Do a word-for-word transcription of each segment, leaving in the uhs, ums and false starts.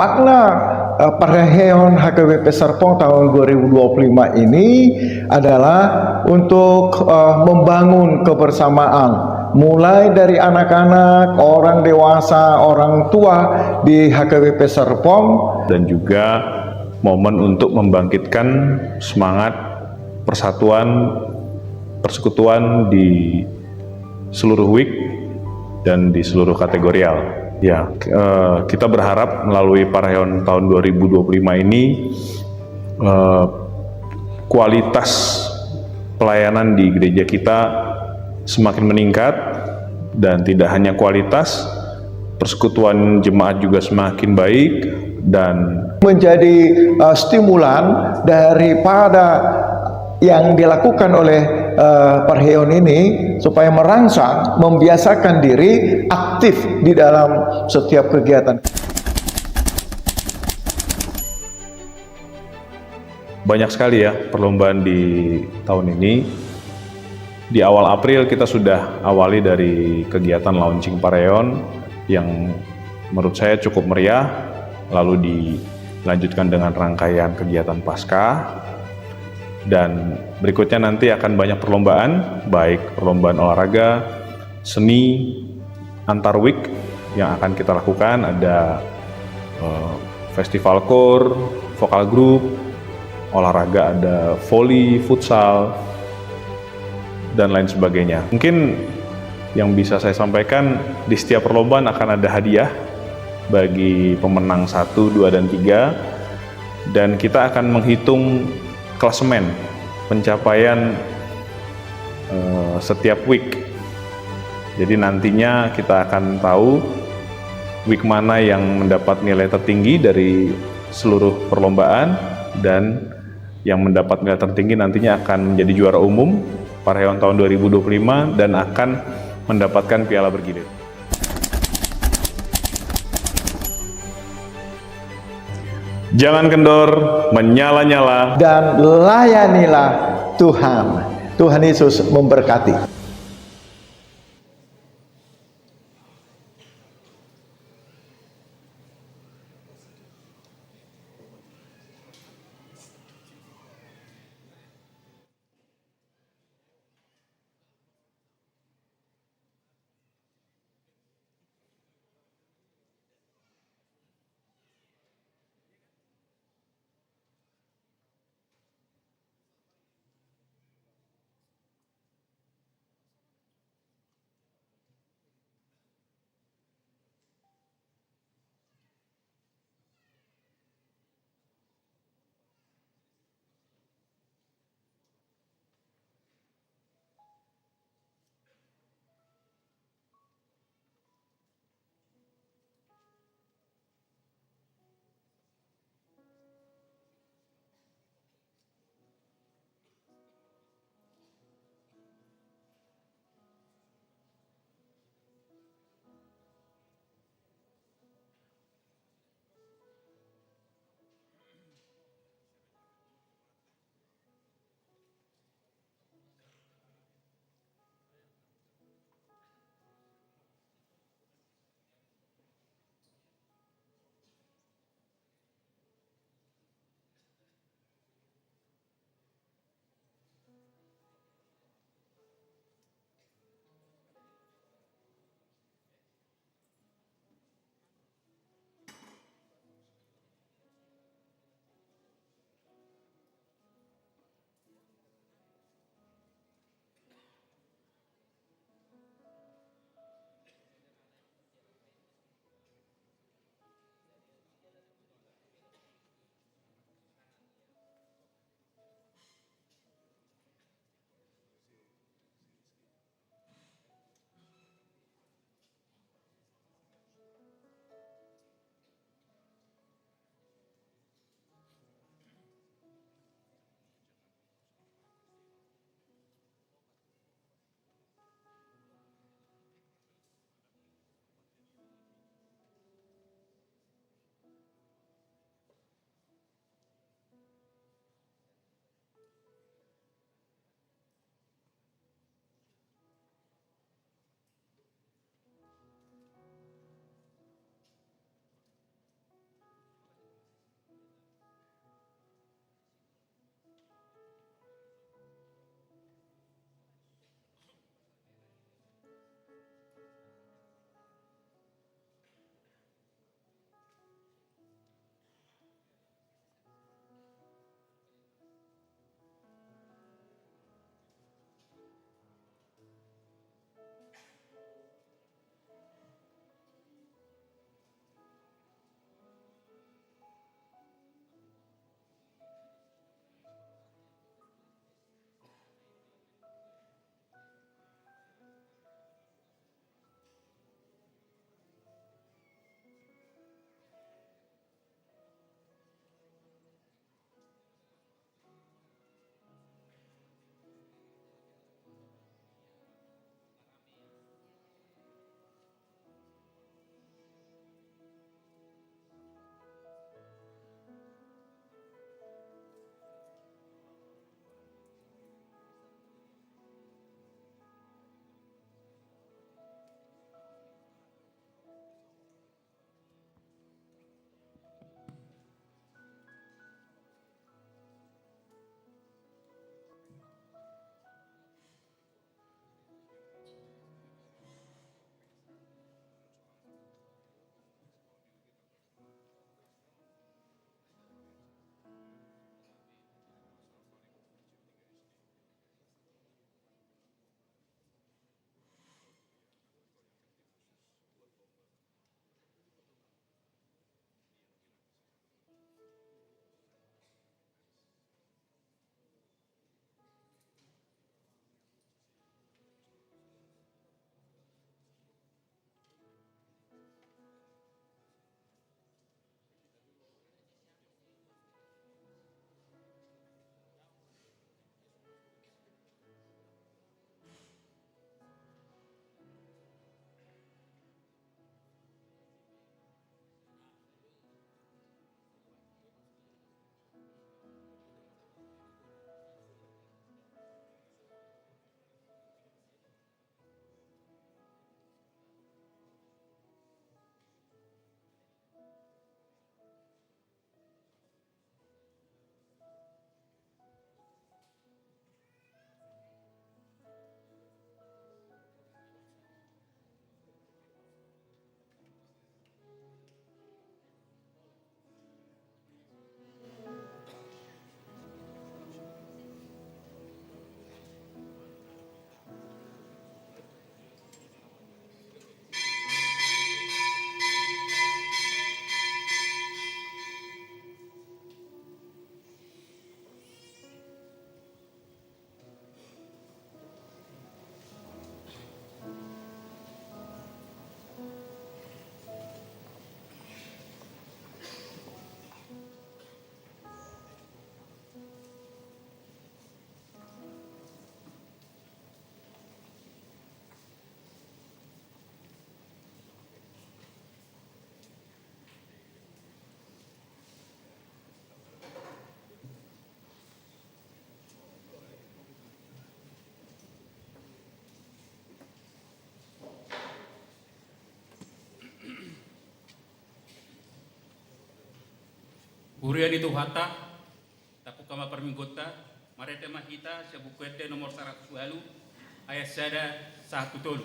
Makna, eh, parheheon H K B P Serpong tahun dua ribu dua puluh lima ini adalah untuk, eh, membangun kebersamaan, mulai dari anak-anak, orang dewasa, orang tua di H K B P Serpong. Dan juga momen untuk membangkitkan semangat persatuan, persekutuan di seluruh wik dan di seluruh kategorial. Ya, eh, kita berharap melalui parheheon tahun dua ribu dua puluh lima ini, eh, kualitas pelayanan di gereja kita semakin meningkat, dan tidak hanya kualitas, persekutuan jemaat juga semakin baik, dan menjadi, eh, stimulan daripada yang dilakukan oleh, eh, parheheon ini, supaya merangsang, membiasakan diri aktif di dalam setiap kegiatan. Banyak sekali ya perlombaan di tahun ini. Di awal April kita sudah awali dari kegiatan launching parheheon yang menurut saya cukup meriah, lalu dilanjutkan dengan rangkaian kegiatan Paskah, dan berikutnya nanti akan banyak perlombaan, baik perlombaan olahraga, seni, antar wik yang akan kita lakukan, ada, eh, festival koor, vokal group, olahraga ada voli, futsal, dan lain sebagainya. Mungkin yang bisa saya sampaikan, di setiap perlombaan akan ada hadiah bagi pemenang satu, dua, dan tiga. Dan kita akan menghitung klasemen pencapaian, eh, setiap wik. Jadi nantinya kita akan tahu wik mana yang mendapat nilai tertinggi dari seluruh perlombaan, dan yang mendapat nilai tertinggi nantinya akan menjadi juara umum parheheon tahun dua ribu dua puluh lima dan akan mendapatkan piala bergilir. Jangan kendor, menyala-nyala. Dan layanilah Tuhan. Tuhan Yesus memberkati. Huria ni Tuhanta, tapungka ma parmingguonta, marende ma hita sian Buku Ende nomor saratus ualu, ayat sada sahat tu tolu.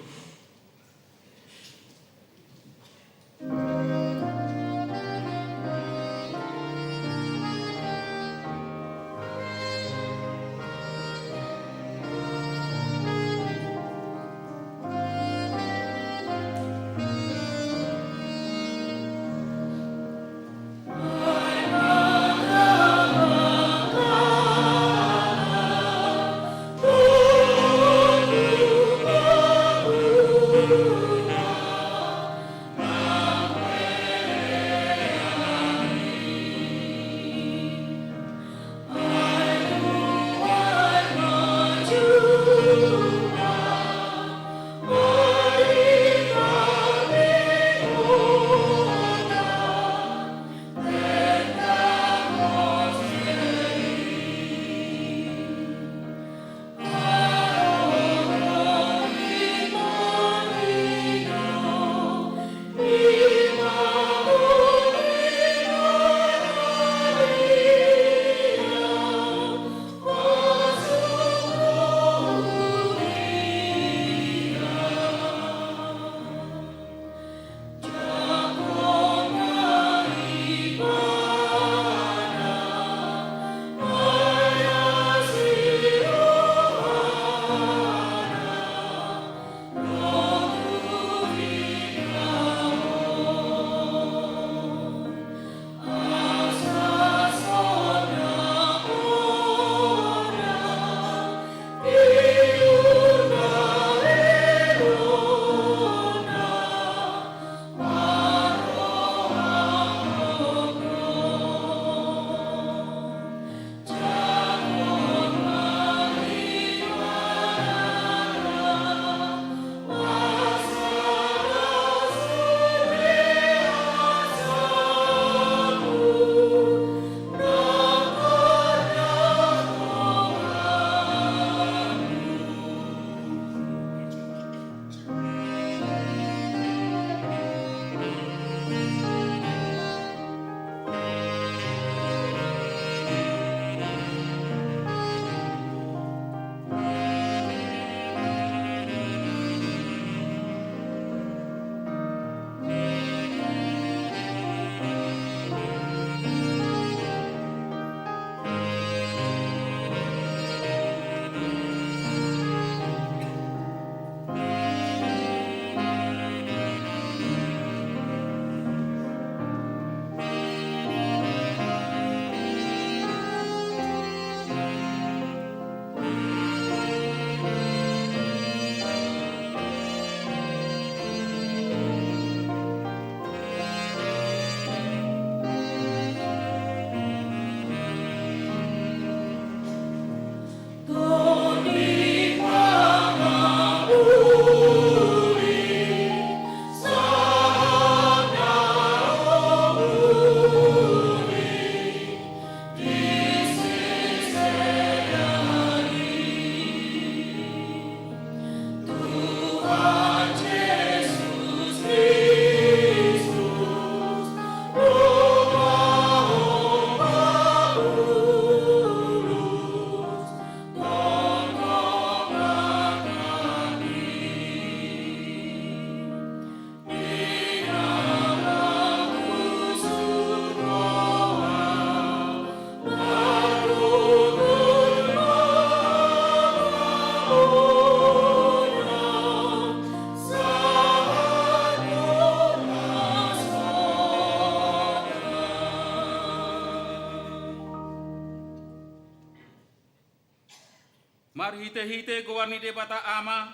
Marhitehite goar ni Debata Ama,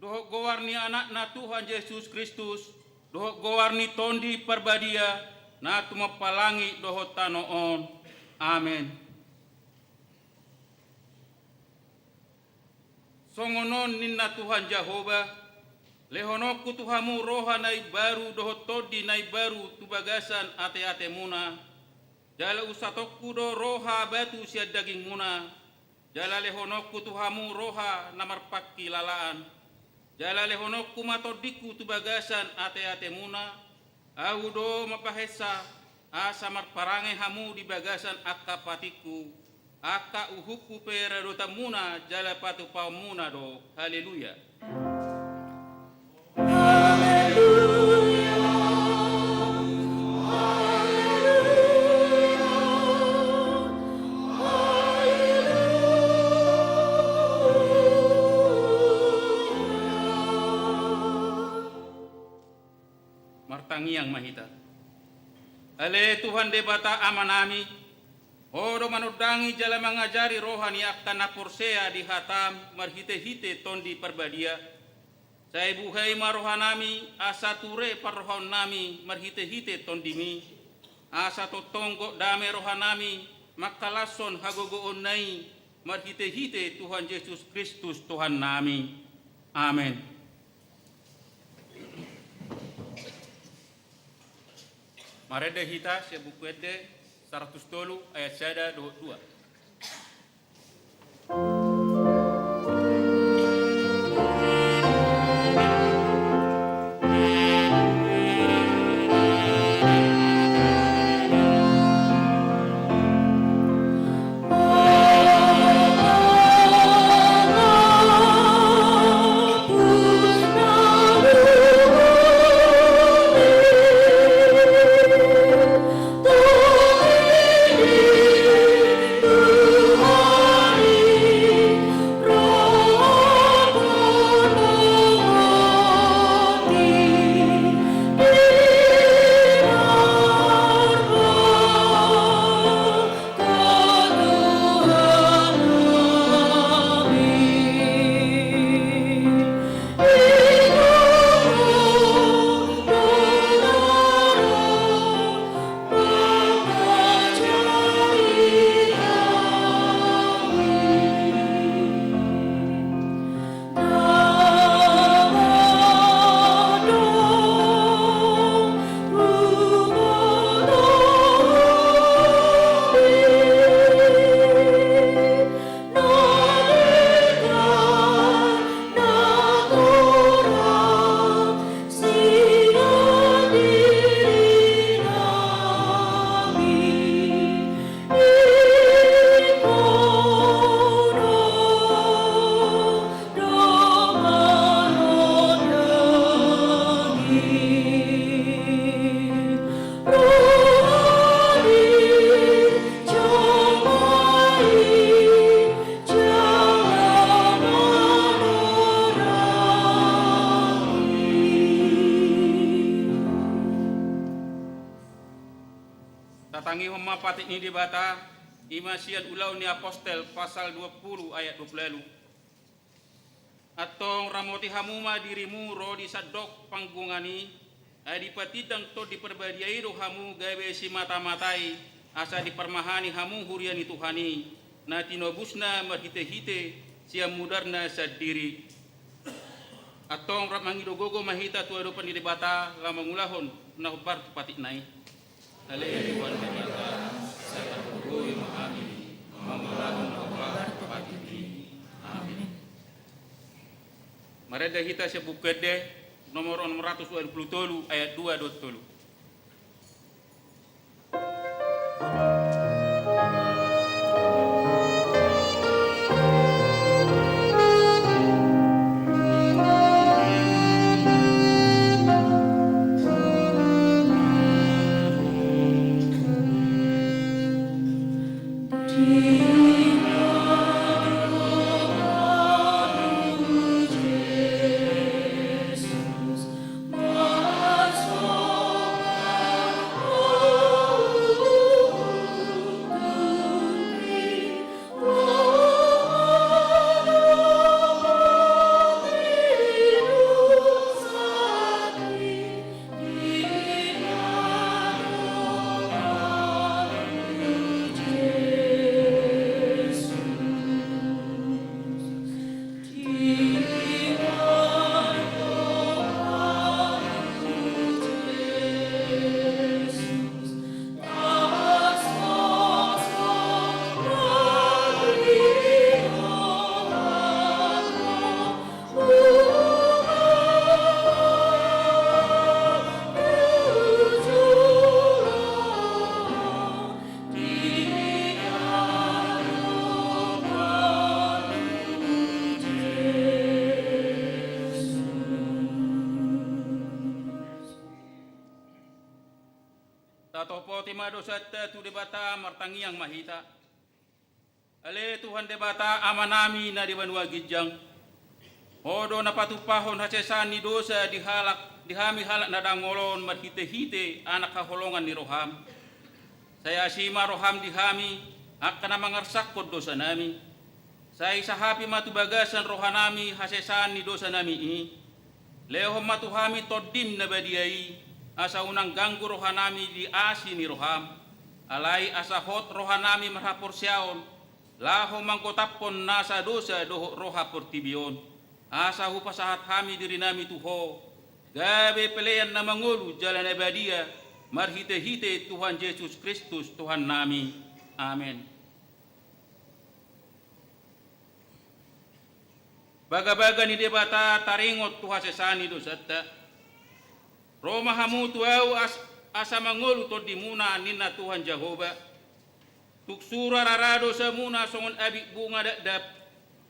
dohot goar ni Anakna Tuhan Jesus Kristus, dohot goar ni Tondi Parbadia, na tumompa langit dohot tano on. Amen. Songon on ninna Tuhan Jahowa: Lehononku tu hamu roha na imbaru dohot tondi na imbaru tu bagasan ateatemuna. Jala unsatongku do roha batu sian dagingmuna, jala lehononku tu hamu roha na marpangkilalaan. Jala lehononku ma tondingku tu bagasan ateatemuna. Ahu do mambahensa, asa marparange hamu di bagasan angka patikku, angka uhumhu pe radotanmuna jala patupaonmuna do. Haleluya. Haleluya. Haleluya. Haleluya. Martangiang ma hita. Ale Tuhan Debata Amanami, Ho do manondangi jala mangajari roha ni angka na porsea di hataM marhitehite Tondi Parbadia. Sai buhai ma rohanami asa ture parrohaonnami marhitehite TondiMi, asa tongtong gok dame rohanami mangkalashon hagogoonna i marhitehite Tuhan Jesus Kristus Tuhannami. Amen. Marende hita sian Buku Ende saratus tolu ayat sada dohot dua. Tatangihon ma patik ni Debata, i ma sian Ulaon ni Apostel pasal dua pulu ayat dua pulu ualu. Antong ramoti hamu ma dirimu ro di sandok panggungan i, ai dipatindang Tondi Parbadia i do hamu gabe simatamatai, asa diparmahani hamu huria ni Tuhan i, na tinobusna marhitehite sian mudarna sandiri. Antong rap mangido gogo ma hita tu adopan ni Debata laho mangulahon na hombar tu patikna i. Ale Tuhan Debata, sai targogohi ma hami mangulahon na hombar tu patikmi. Amen. Marende hita sian Buku Ende nomor onom ratus dua pulu tolu ayat dua dohot tolu. Sopoti ma dosanta tu Debata, martangiang ma hita. Ale Tuhan Debata, Amanami na di banua ginjang, Ho do na patumpahon hasesaan ni dosa di halak, di hami halak na dangol on marhitehite Anak haholongan ni roham. Sai asi ma roham di hami, angka na mangarsakkon dosanami. Sai sahapi ma tu bagasan rohanami hasesaan ni dosanami i. Lehon ma tu hami Tondim na badia i, asa unang ganggu rohanami di asi ni roham. Alai asa hot rohanami marhaporseaon, laho manggotaphon nasa dosa dohot roha portibi on. Asa hupasahat hami dirinami tu Ho, gabe pelean na mangolu jala na badia, marhitehite Tuhan Jesus Kristus Tuhannami. Amen. Bagabaga ni Debata taringot tu hasesaan ni dosanta. Ro ma hamu tu Ahu as-, asa mangolu tondimuna, ninna Tuhan Jahowa. Tung sura rara dosamuna songon abit bunga dakdap,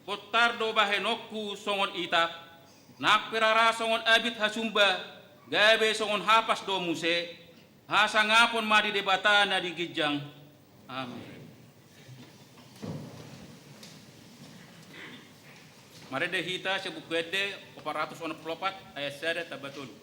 bontar do bahenonku songon itak. Nang pe rara songon abit hasumba, gabe songon hapas do muse. Hasangapon ma di Debata na di ginjang. Amen. Marende hita sian Buku Ende opat ratus onom pulu opat ayat sada tamba tolu.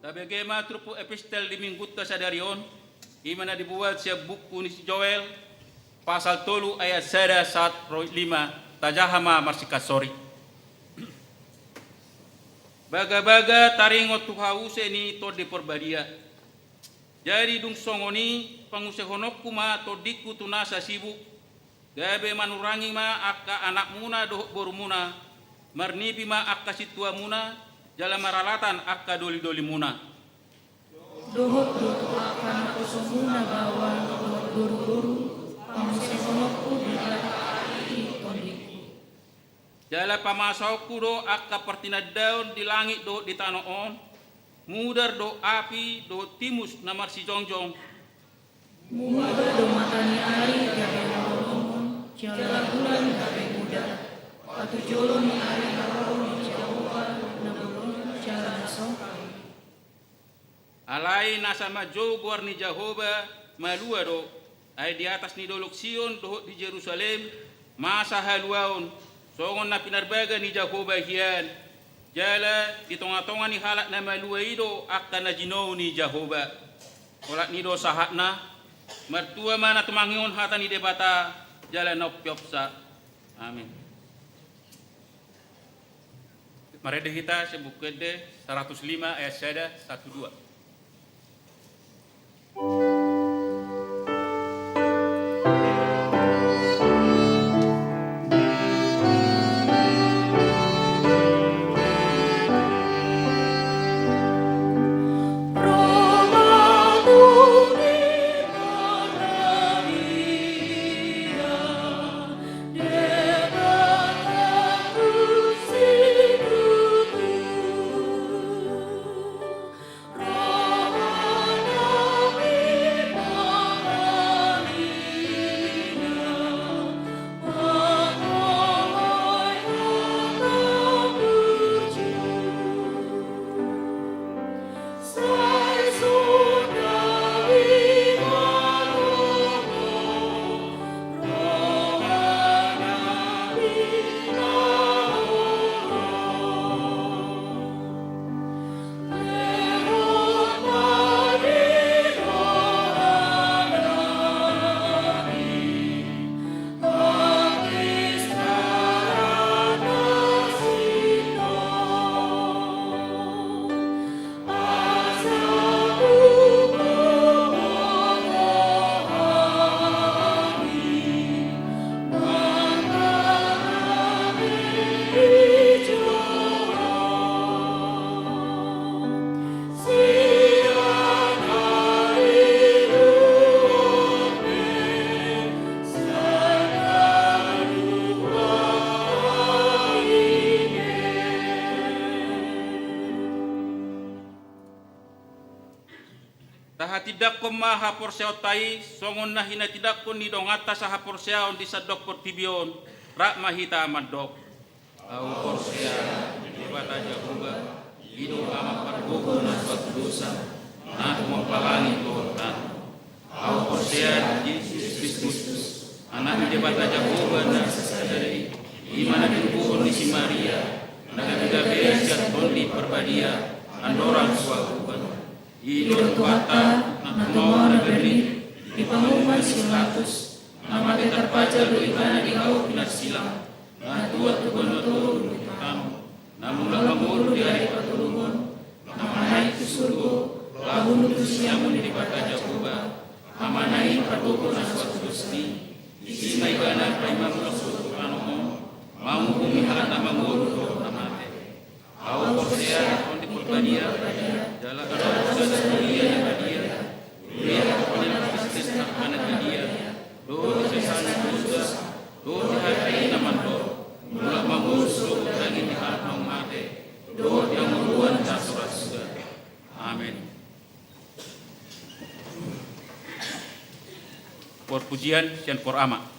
Tabege ma turpuk epistel di minggunta sadari on, i ma na dibuat sian buku ni si Joel, pasal tolu ayat sada sahat ro lima, tajaha ma marsingkat sori. Bagabaga taringot tu hause ni Tondi Parbadia. Jadi dung songon i, pangusehononku ma Tondingku tu nasa sibuk, gabe manurangi ma angka anakmuna dohot borumuna, marnipi ma angka sintuamuna, jala maralatan angka dolidolimuna. Dohot do tu angka naposomuna baoa dohot boruboru, pangusehononku di ari i Tondingku. Jala pamasaonku do angka partinandaon di langit dohot di tano on, mudar do api dohot timus na marsijongjong. Mudar do mata ni ari gabe holongon, jala bulan gabe mudar, patujolo ni ari haroro ni Jahowa na bolon jala na songkap. Alai nasa manjou goar ni Jahowa malua do, ai di atas ni dolok Sion dohot di Jerusalem masa haluaon, songon na pinarbaga ni Jahowa hian. Jala di tongatonga ni halak na malua i do angka na jinou ni Jahowa. Olat ni i do sahatna. Martua ma na tumangihon hata ni Debata jala na umpeopsa. Amin. Marende hita sian Buku Ende saratus lima ayat sada sahat tu dua. Tindanghon ma haporseaonta i songon na hinatindanghon ni donganta sahaporseaon di sandok portibi on, rap ma hita mandok: Ahu porsea di Debata Jahowa, i do Ama pargogo na so hatudosan, na tumompa langit dohot tano. Ahu porsea di Jesus Kristus, Anak ni Debata Jahowa na sasada i, i ma na tinubuhon ni si Maria, na gabe gabean sian Tondi Parbadia, andorang so hauhupan. I do Tuhanta, na tumaon na berni, di panguhuman ni si Pilatus, na mate tarpajal do Ibana di hau pinarsilang, na tuat tu banua toru di tano, na mulak mangolu di ari patoluhon, na manaek tu surgo, laho hundul tu siamun ni Debata Jahowa, Amana i pargogo na so hatudosan i. Disi ma Ibana paima mulak surgo tu tano on, manguhumi halak na mangolu dohot na mate. Ahu porsea di Tondi Parbadia, jala Ekalesia na badia, huria ni angka na badia, dohot di hasesaan ni dosa, dohot di hata i na mandok: Mulak mangolu surgo tu daging ni halak naung mate, dohot di hangoluan na so ra suda. Amen. Parpujian sian Por Ama.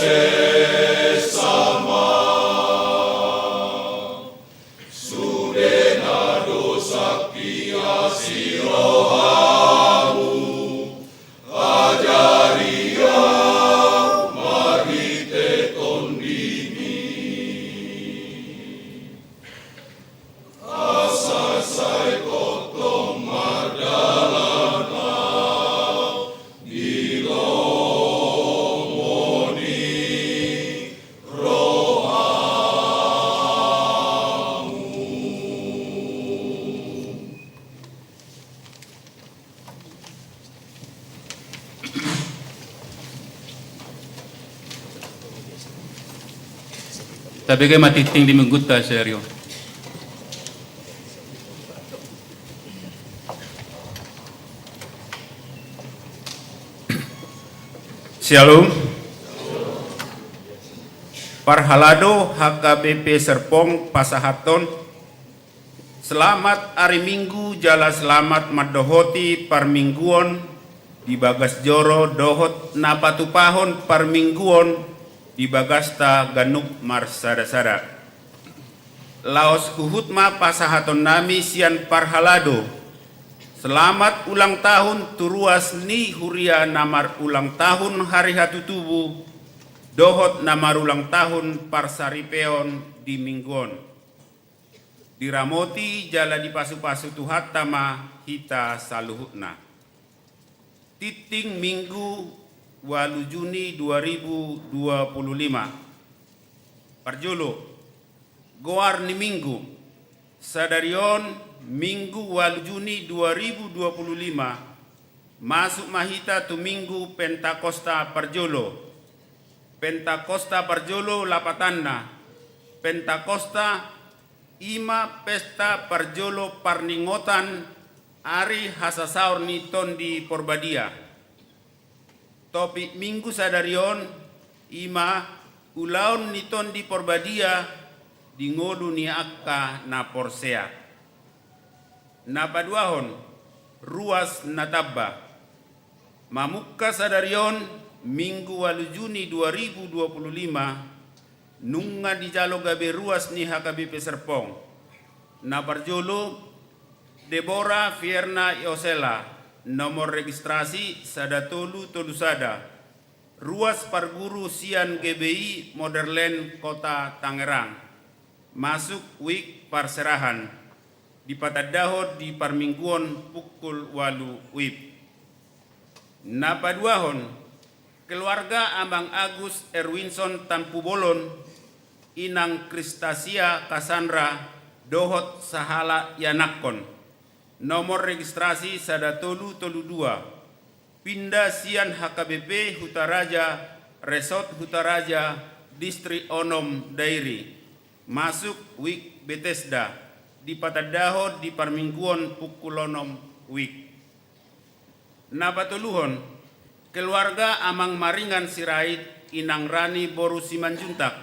Sesama, sude na dosa piasi rohamu, ajari au marhite Tondimi. Asa sai tongtong mardalan au di lomo ni rohamu. Tabege ma tingting di Minggunta sadari on. Syalom. Parhalado H K B P Serpong pasahathon selamat ari Minggu jala selamat mandohoti parmingguon di bagas joro dohot na patupahon parmingguon di bagasta ganup marsada-sada. Laos huhut ma pasahatonnami sian parhalado selamat ulang tahun tu ruas ni huria na marulang tahun hari hatutubu dohot na marulang tahun parsaripeon di Minggu on. Diramoti jala dipasupasu Tuhanta ma hita saluhutna. Tingting Minggu ualu Juni dua ribu dua puluh lima. Parjolo, goar ni Minggu. Sadari on Minggu ualu Juni dua ribu dua puluh lima, masuk ma hita tu Minggu Pentakosta parjolo. Pentakosta parjolo lapatanna, Pentakosta i ma pesta parjolo parningotan ari hasasaor ni Tondi Porbadia. Topik Minggu sadari on i ma ulaon ni Tondi Porbadia di ngolu ni angka na porsea. Na paduahon, ruas na tamba. Mamungka sadari on Minggu ualu Juni dua ribu dua puluh lima, nunga dijalo gabe ruas ni H K B P Serpong. Na parjolo, Debora Fierna Iosela, nomor registrasi sada tolu tolu sada, ruas parguru sian G B I Modern Land Kota Tangerang, masuk wijk parserahan, dipatandahon di parmingguon pukul ualu wib. Na paduahon, keluarga Amang Agus Erwinson Tampubolon, Inang Kristasia Cassandra dohot sahalak ianakkon, nomor registrasi sada tolu tolu dua, pinda sian H K B P Hutaraja, Resort Hutaraja, Distrik onom Dairi, masuk wijk Betesda, dipatandahon di parmingguon pukul onom wijk. Na patoluhon, keluarga Amang Maringan Sirait, Inang Rani boru Simanjuntak,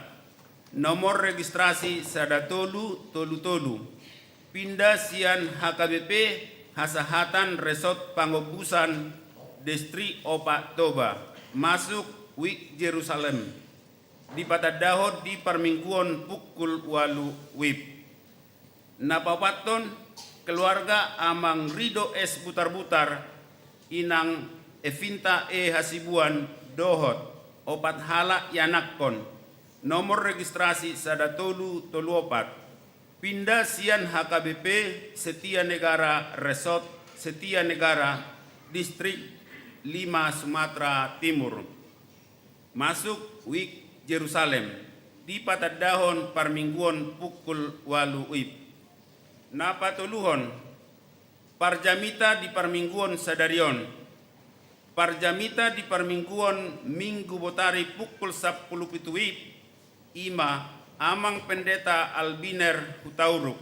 nomor registrasi sada tolu tolu tolu, pinda sian H K B P Hasahatan Resort Pangombusan, Distrik opat Toba, masuk wijk Jerusalem, dipatandahon di parmingguon pukul ualu wib. Na paopathon, keluarga Amang Rido S Butarbutar, Inang Evinta E Hasibuan dohot opat halak ianakkon, nomor registrasi sada tolu tolu opat, pinda sian H K B P Setia Negara Resort Setia Negara, Distrik lima Sumatera Timur, masuk wijk Jerusalem, dipatandahon parmingguon pukul ualu wib. Na patoluhon, parjamita di parmingguon sadari on. Parjamita di parmingguon Minggu Botari pukul sampulu pitu wib, i ma Amang Pendeta Albiner Hutauruk,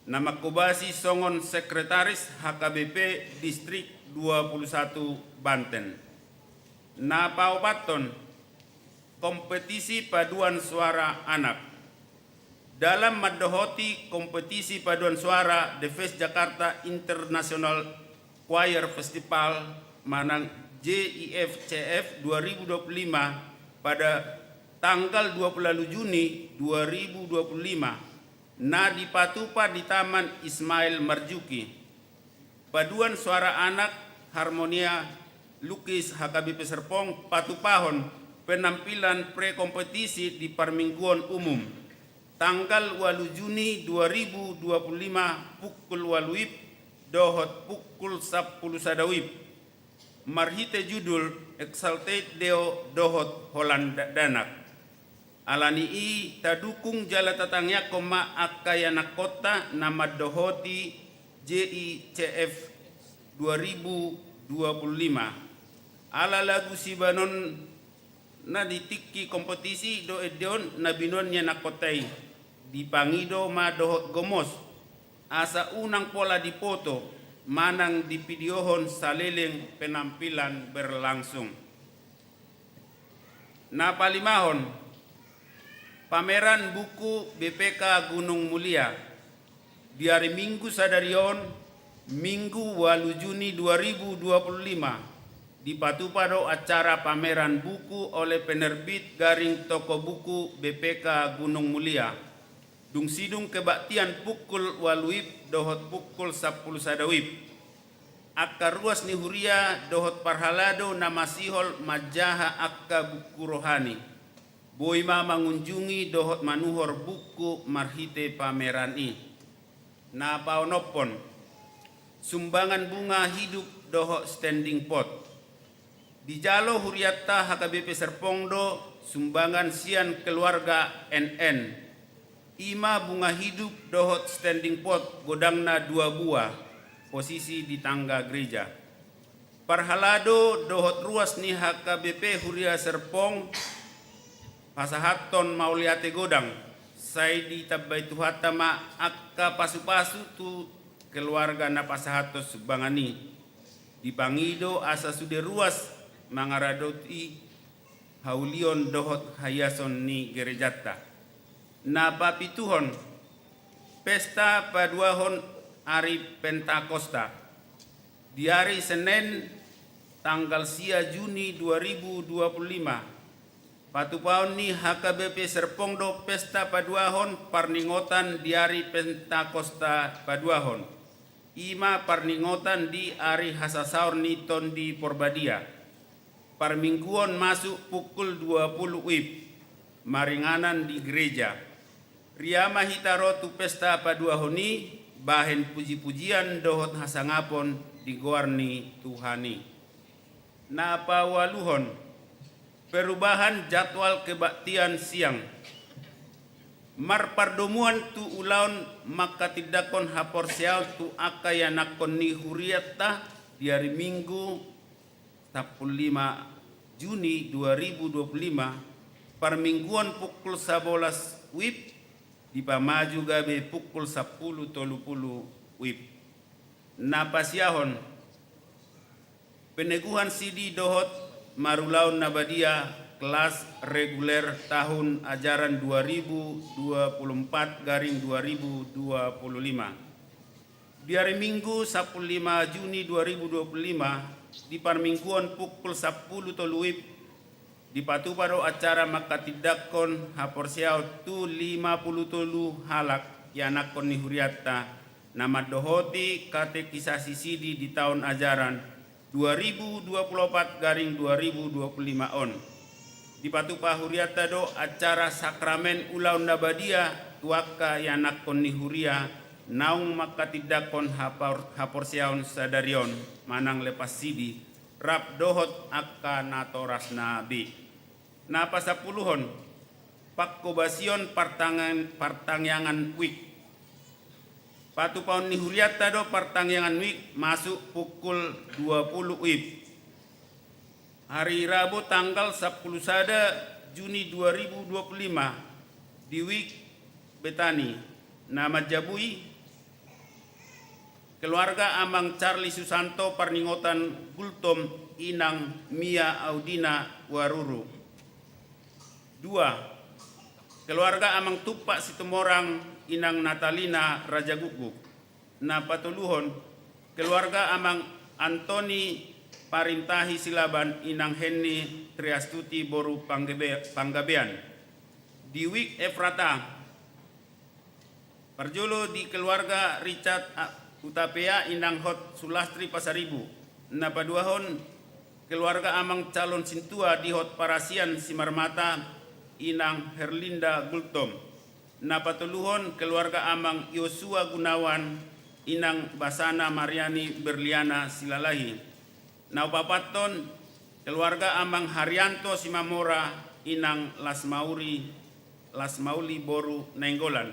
na manghobasi songon sekretaris H K B P Distrik dua puluh satu Banten. Na paopathon, kompetisi paduan suara anak. Dalam mandohoti kompetisi paduan suara The Fest Jakarta International Choir Festival manang J I F C F dua ribu dua puluh lima, pada tanggal dua puluh Juni dua ribu dua puluh lima, na dipatupa di Taman Ismail Marzuki. Paduan Suara Anak Harmonia Lukis H K B P Serpong patupahon penampilan prekompetisi di parmingguon umum, tanggal ualu Juni dua ribu dua puluh lima, pukul ualu wib dohot pukul sampulu sada wib, marhite judul Exalted Deo dohot Holan Dakdanak. Alani i tadukung jala tatangiangkon ma angka ianakhonta na mandohoti J I C F dua ribu dua puluh lima. Ala lagu sibahenonna di tingki kompetisi do ende on na binoan ni ianakhonta i. Dipangido ma dohot gomos, asa unang pola dipoto manang divideohon saleleng penampilan berlangsung. Na palimahon, pameran buku B P K Gunung Mulia. Di ari Minggu sadari on, Minggu ualu Juni dua ribu dua puluh lima, dipatupa do acara pameran buku oleh penerbit Garing Toko Buku B P K Gunung Mulia. Dung sidung kebaktian pukul ualu wib dohot pukul sampulu sada wib. Angka ruas ni huria dohot parhalado na masihol manjaha angka buku rohani, boi ma mangunjungi dohot manuhor buku marhite pameran i. Na paonomhon, sumbangan bunga hidup dohot standing pot. Dijalo hurianta H K B P Serpong do sumbangan sian keluarga N N. I ma bunga hidup dohot standing pot godangna dua buah, posisi di tangga gereja. Parhalado dohot ruas ni H K B P Huria Serpong pasahathon mauliate godang, sai ditambai Tuhanta ma angka pasupasu tu keluarga na pasahathon sumbangan i. Dipangido asa sude ruas mangaradoti haulion dohot haiason ni gerejanta. Na papituhon, pesta paduahon ari Pentakosta. Di ari Senen, tanggal sia Juni dua ribu dua puluh lima, patupaon ni H K B P Serpong do pesta paduahon parningotan di ari Pentakosta paduahon. I ma parningotan di ari hasasaor ni Tondi Porbadia. Parmingguon masuk pukul dua puluh wib, maringanan di gereja. Ria ma hita ro tu pesta paduahon i, bahen pujipujian dohot hasangapon di goar ni Tuhan i. Na paualuhon, perubahan jadwal kebaktian siang. Marpardomuan tu ulaon mangkatindangkon haporseaon tu angka ianakhon ni hurianta di ari Minggu sampulu lima Juni dua ribu dua puluh lima, parmingguon pukul sabolas wib, dipamaju gabe pukul sampulu tolu pulu wib. Na pasiahon, peneguhan sidi dohot marulaon na badia kelas reguler tahun ajaran dua ribu dua puluh empat garing dua ribu dua puluh lima. Di ari Minggu sampulu lima Juni dua ribu dua puluh lima, di parmingguon pukul sampulu tolu wib, dipatupa do acara mangkatindangkon haporseaon tu lima pulu tolu halak ianakhon ni hurianta na mandohoti katekisasi sidi di taon ajaran dua ribu dua puluh opat garing dua ribu dua puluh lima on. Dipatupa hurianta do acara sakramen ulaon na badia tu angka ianakhon ni huria naung mangkatindangkon hapor-, haporseaon sadari on manang lepas sidi, rap dohot angka natorasna be. Na pasampuluhon, pangkobasion partangan-, partangiangan wik. Patupaon ni hurianta do partangiangan wik masuk pukul dua puluh wib. Ari Rabu tanggal sampulu sada Juni dua ribu dua puluh lima, di wik Betani na manjabui keluarga Amang Charlie Susanto parningotan Gultom, Inang Mia Audina Waruru. Dua, keluarga Amang Tumpak Situmorang, Inang Natalina Rajagukguk. Na patoluhon, keluarga Amang Antoni Parintahi Silaban, inang Henni Triastuti boru Panggebe-, Panggabean. Di Wik Efrata, parjolo di keluarga Richard A-, Hutapea, inang Hot Sulastri Pasaribu. Na paduahon keluarga amang calon sintua di Hot Parasian Simarmata, inang Herlinda Gultom. Na patoluhon keluarga amang Yosua Gunawan, inang Basana Mariani Berliana Silalahi. Na paopathon keluarga amang Haryanto Simamora, inang Lasmauri, Lasmauli boru Nainggolan.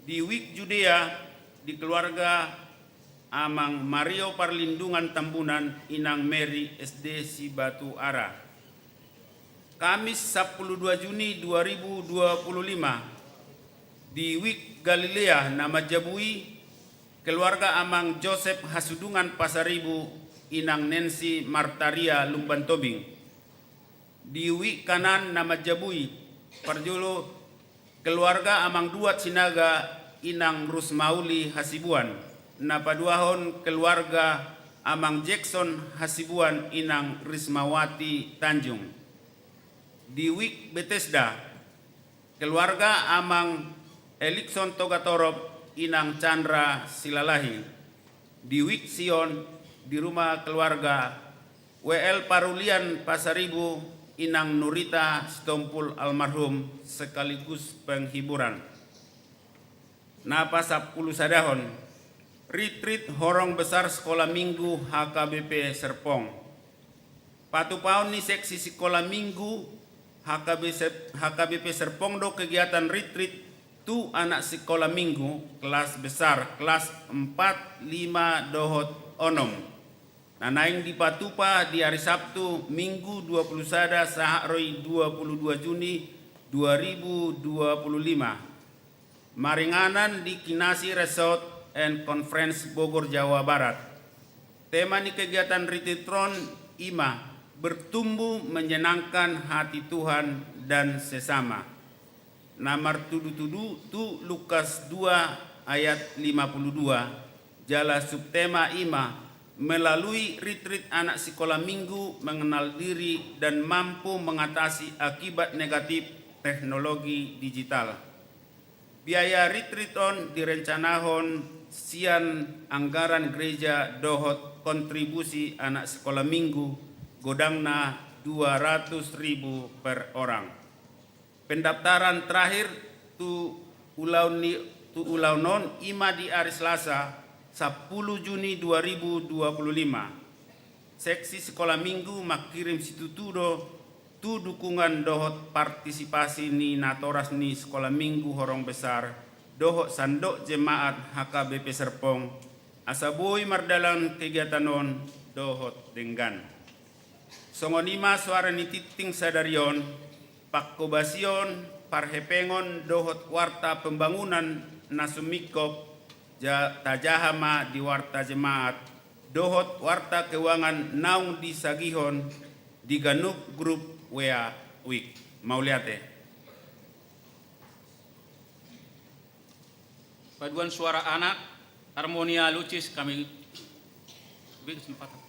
Di Wik Judea, di keluarga amang Mario Parlindungan Tambunan, inang Mary S D Sibatuara. Kamis sampulu dua Juni dua ribu dua puluh lima, di Wik Galilea na manjabui, keluarga amang Josep Hasudungan Pasaribu, inang Nancy Martaria Lumban Tobing. Di Wik Kanan na manjabui, parjolo keluarga amang Duat Sinaga, inang Rusmauli Hasibuan. Na paduahon keluarga amang Jackson Hasibuan, inang Rismawati Tanjung. Di Wik Betesda, keluarga amang Elikson Togatorop, inang Chandra Silalahi. Di Wik Sion, di rumah keluarga W L Parulian Pasaribu, inang Nurita Sitompul almarhum sekaligus penghiburan. Na pasampulu sadahon, ritrit horong besar Sekolah Minggu H K B P Serpong. Patupaon ni seksi Sekolah Minggu H K B P Ser-, H K B P Serpong do kegiatan ritrit tu anak sekolah minggu kelas besar, kelas empat, lima dohot onom. Na naeng dipatupa di ari Sabtu, Minggu dua puluh sada sahat ro i dua puluh dua Juni dua ribu dua puluh lima. Maringanan di Kinasi Resort and Conference Bogor, Jawa Barat. Tema ni kegiatan ritrit on i ma, bertumbuh menyenangkan hati Tuhan dan sesama. Na martudu-tudu tu Lukas dua ayat lima puluh dua, jala subtema i ma, melalui ritrit anak sekolah minggu mengenal diri dan mampu mengatasi akibat negatif teknologi digital. Biaya ritrit on direncanahon sian anggaran gereja dohot kontribusi anak sekolah minggu, godangna dua ratus ribu per orang. Pendaftaran terakhir tu ulaon ni, tu ulaon on i ma di ari Selasa, sampulu Juni dua ribu dua puluh lima. Seksi sekolah minggu mangkirim situtu do tu dukungan dohot partisipasi ni natoras ni sekolah minggu horong besar dohot sandok jemaat H K B P Serpong, asa boi mardalan kegiatan on dohot denggan. Songon i ma soara ni tingting sadari on, pangkobasion, parhepengon dohot warta pembangunan na sumingkop, ja-, tajaha ma di warta jemaat dohot warta keuangan naung disagihon di ganup grup W A Wik. Mauliate. Paduan suara anak, Harmonia Lucis, kami beri kesempatan.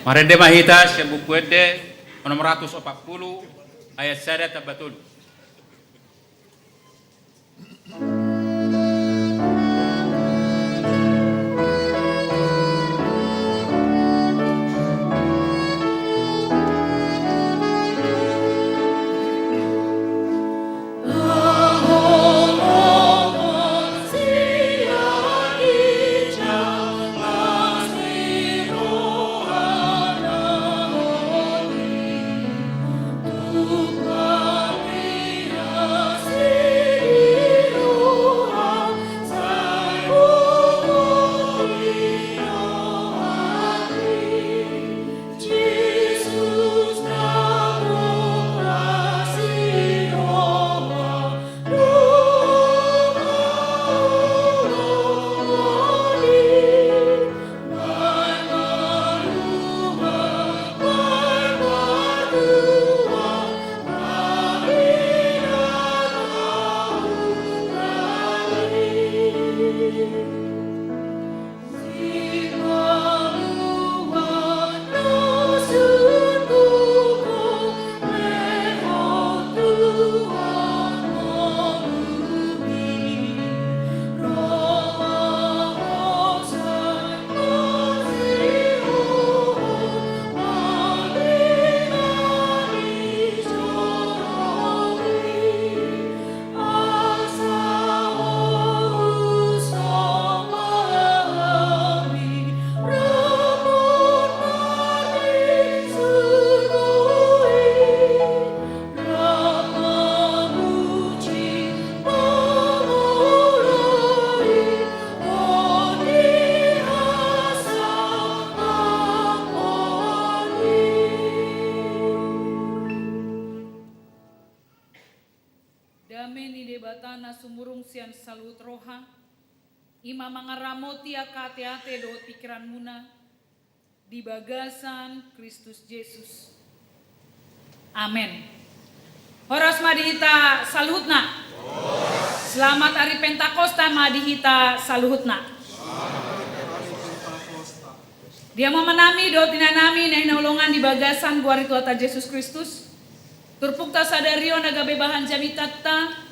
Marende ma hita sian Buku Ende onom ratus opat pulu, ayat sada tamba tolu. Dame ni Debata na sumurung sian saluhut roha, i ma mangaramoti angka ateate dohot pingkiranmuna di bagasan Kristus Jesus. Amen. Horas ma di hita saluhutna. Selamat Ari Pentakosta ma di hita saluhutna. Di hamu amanami dohot inanami na hinaholongan di bagasan goar ni Tuhanta Jesus Kristus, turpukta sadari on na gabe bahan jamitanta,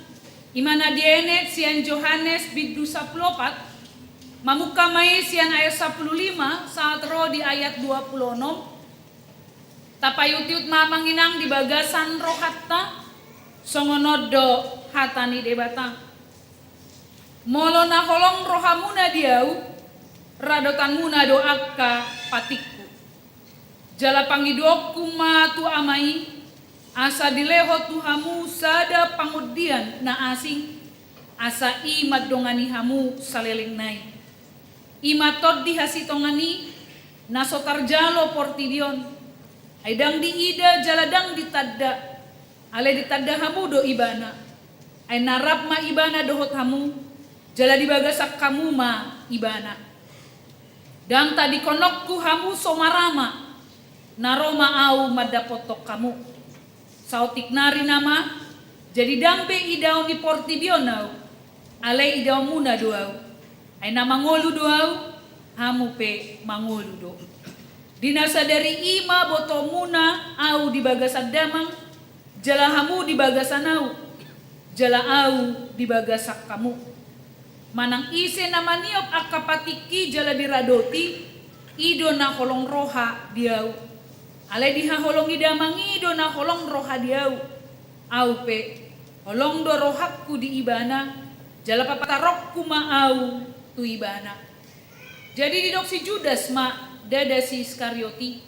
i ma na dienet sian Johannes bindu sampulu opat, mamungka ma i sian ayat sampulu lima sahat ro di ayat dua pulu onom. Tapaihutihut ma amang inang di bagasan rohanta, songon on do hata ni Debata. Molo na holong rohamuna di Ahu, radotanmuna do angka patikku. Jala pangidoonku ma tu Ama i, asa dilehon tu hamu sada Pangondian na asing, asa i mandongani hamu saleleng nai. I ma Tondi hasitongan i, na so tarjalo portibi on, ai ndang diida jala ndang ditanda, alai ditanda hamu do Ibana. Ai na rap ma Ibana dohot hamu, jala di bagasan hamu ma Ibana. Ndang tadingkononku hamu so marama, na ro ma Ahu mandapothon hamu. Saotik nari nama, jadi ndang be idaon ni portibi on Ahu, alai idaonmuna do Ahu. Ai na mangolu do Ahu, hamu pe mangolu do. Di na sadari i ma botoonmuna Ahu di bagasan Damang, jala hamu di bagasan Ahu, jala Ahu di bagasan hamu. Manang ise na maniop angka patikki jala diradoti, i do na holong roha di Ahu. Alai dihaholongi Damang i do na holong roha di Ahu. Ahu pe, holong do rohangku di ibana, jala papataronku ma Ahu tu ibana. Jadi didok si Judas ma, ndada si Iskariot i: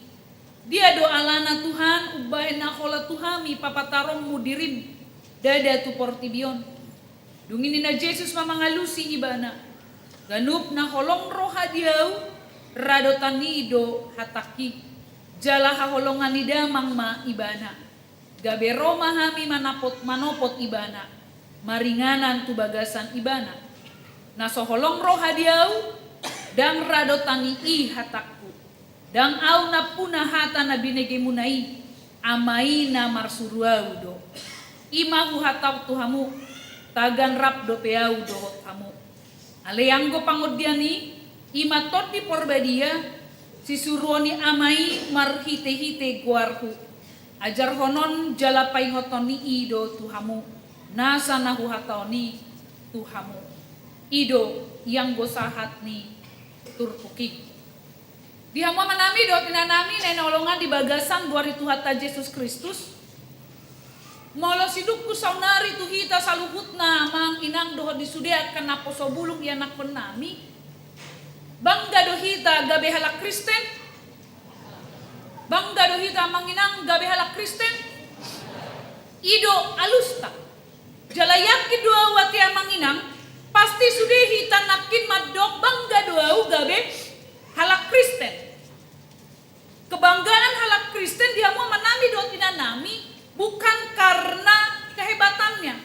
Dia do alana Tuhan, umbahen na holan tu hami papataronmu dirim, ndada tu portibi on? Dung i ninna Jesus ma mangalusi ibana: Ganup na holong roha di Ahu, radotan i do hatangki, jala haholongan ni Damang ma ibana. Gabe ro ma hami manapot-, manopot ibana, maringanan tu bagasan ibana. Na so holong roha di Ahu, ndang radotan i hatangku. Ndang Ahu nampuna hata na binegemuna i, Ama i na marsuru Ahu do. I ma huhatahon tu hamu, tagan rap dope Ahu dohot hamu. Alai anggo pangondian i, i ma Tondi Porbadia, Sisuruon ni Ama i marhitehite goarhu, ajarhonon jala paingothon ni i do tu hamu nasa na huhatahon i tu hamu. I do ianggo sahat ni turpuk i. Di hamu amanami dohot inanami na hinaholongan di bagasan goar ni Tuhanta Jesus Kristus, molo sidungkun saonari tu hita saluhutna amang inang dohot di sude angka naposo bulung ianakhonnami, bangga do hita gabe halak Kristen? Bangga do hita amang inang gabe halak Kristen? I do alusta. Jala yakin do au ate amang inang, pasti sude hita nangkin mandok bangga do au gabe halak Kristen. Kebanggaan halak Kristen di hamu amanami dohot inanami bukan karena kehebatannya.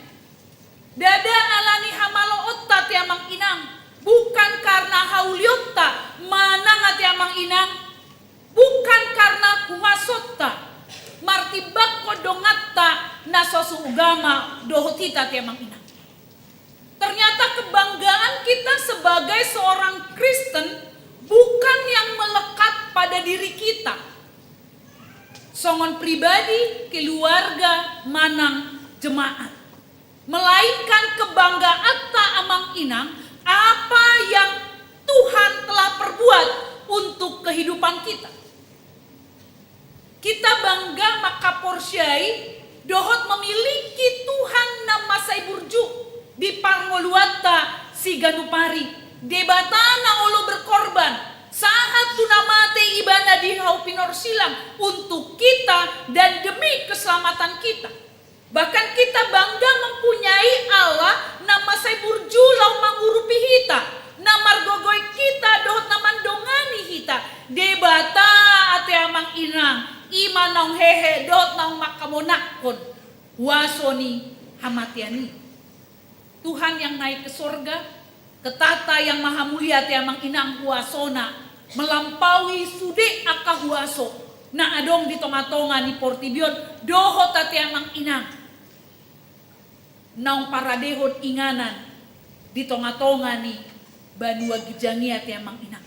Ndada ala ni hamaloonta ate amang inang, bukan karena haulionta manang ate amang inang, bukan karena huasonta martimbangkon donganta na so saugama dohot hita ate amang inang. Ternyata kebanggaan kita sebagai seorang Kristen bukan yang melekat pada diri kita, songon pribadi, keluarga, manang jemaat. Melainkan kebanggaanta amang inang apa yang Tuhan telah perbuat untuk kehidupan kita. Kita bangga mangkaporseai dohot memiliki Tuhan na mansai burju di parngoluanta siganup ari. Debata na olo berkorban, sahat tu na mate Ibana di hau pinorsilang untuk kita dan demi keselamatan kita. Bahkan kita bangga mempunyai Allah na mansai burju laho mangurupi hita, na margogohi hita dohot na mandongani hita. Debata ate amang inang, i ma naung hehe dohot naung mangkamonangkon huaso ni hamatean i. Tuhan yang naik ke sorga, Ketata yang maha mulia ate amang inang huasona melampaui sude angka huaso na adong di tonga-tonga ni portibi on dohot ate amang inang naung paradehon inganan di tonga-tonga ni banua ginjang i ate amang inang.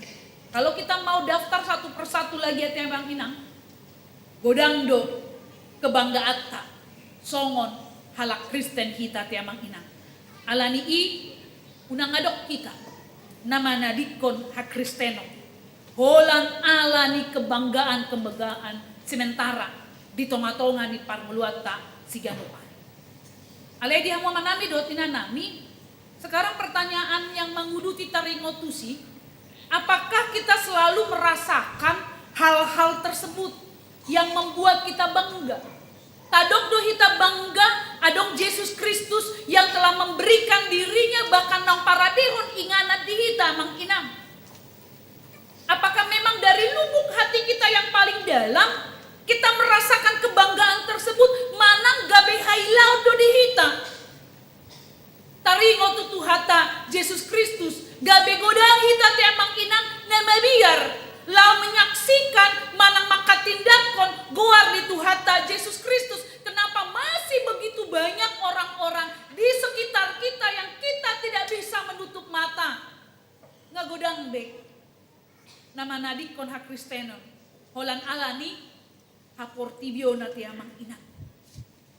Kalau kita mau daftar satu persatu lagi ate amang inang, godang do kebanggaanta songon halak Kristen hita ate amang inang. Ala ni i unang adong hita na manadingkon hakristenon holan ala ni kebanggaan-kebanggaan sementara di tonga-tonga ni parngoluanta siganup ari. Alai di hamu amanami dohot inanami, sekarang pertanyaan yang manguduti taringot tusi, apakah kita selalu merasakan hal-hal tersebut yang membuat kita bangga? Tadok do hita bangga adong Jesus Kristus yang telah memberikan dirinya bahkan naung paradehon inganan di hita amang inang. Apakah memang dari lubuk hati kita yang paling dalam kita merasakan kebanggaan tersebut manang gabe hailaon do di hita? Taringot tu Tuhanta Jesus Kristus, gabe godang hita ate amang inang na mabiar laho menyaksikan manang manghatindanghon goar ni Tuhanta Jesus Kristus. Kenapa masih begitu banyak orang-orang di sekitar kita yang kita tidak bisa menutup mata? Nga godang be na manadingkon hakristenon holan ala ni haportibion ate amang inang.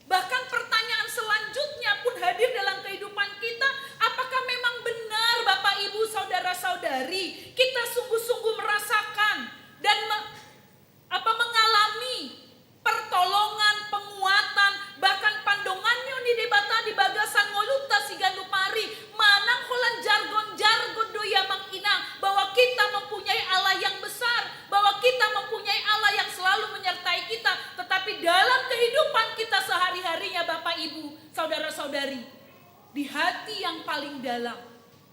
Bahkan pertanyaan selanjutnya pun hadir dalam kehidupan kita, apakah memang benar Bapak Ibu saudara-saudari kita sungguh-sungguh merasakan dan me- apa mengalami pertolongan, penguatan, bahkan pandonganion ni Debata di bagasan ngolunta siganup ari, manang holan jargon-jargon do i amang inang bahwa kita mempunyai Allah yang besar, bahwa kita mempunyai Allah yang selalu menyertai kita, tetapi dalam kehidupan kita sehari-harinya Bapak Ibu, saudara-saudari, di hati yang paling dalam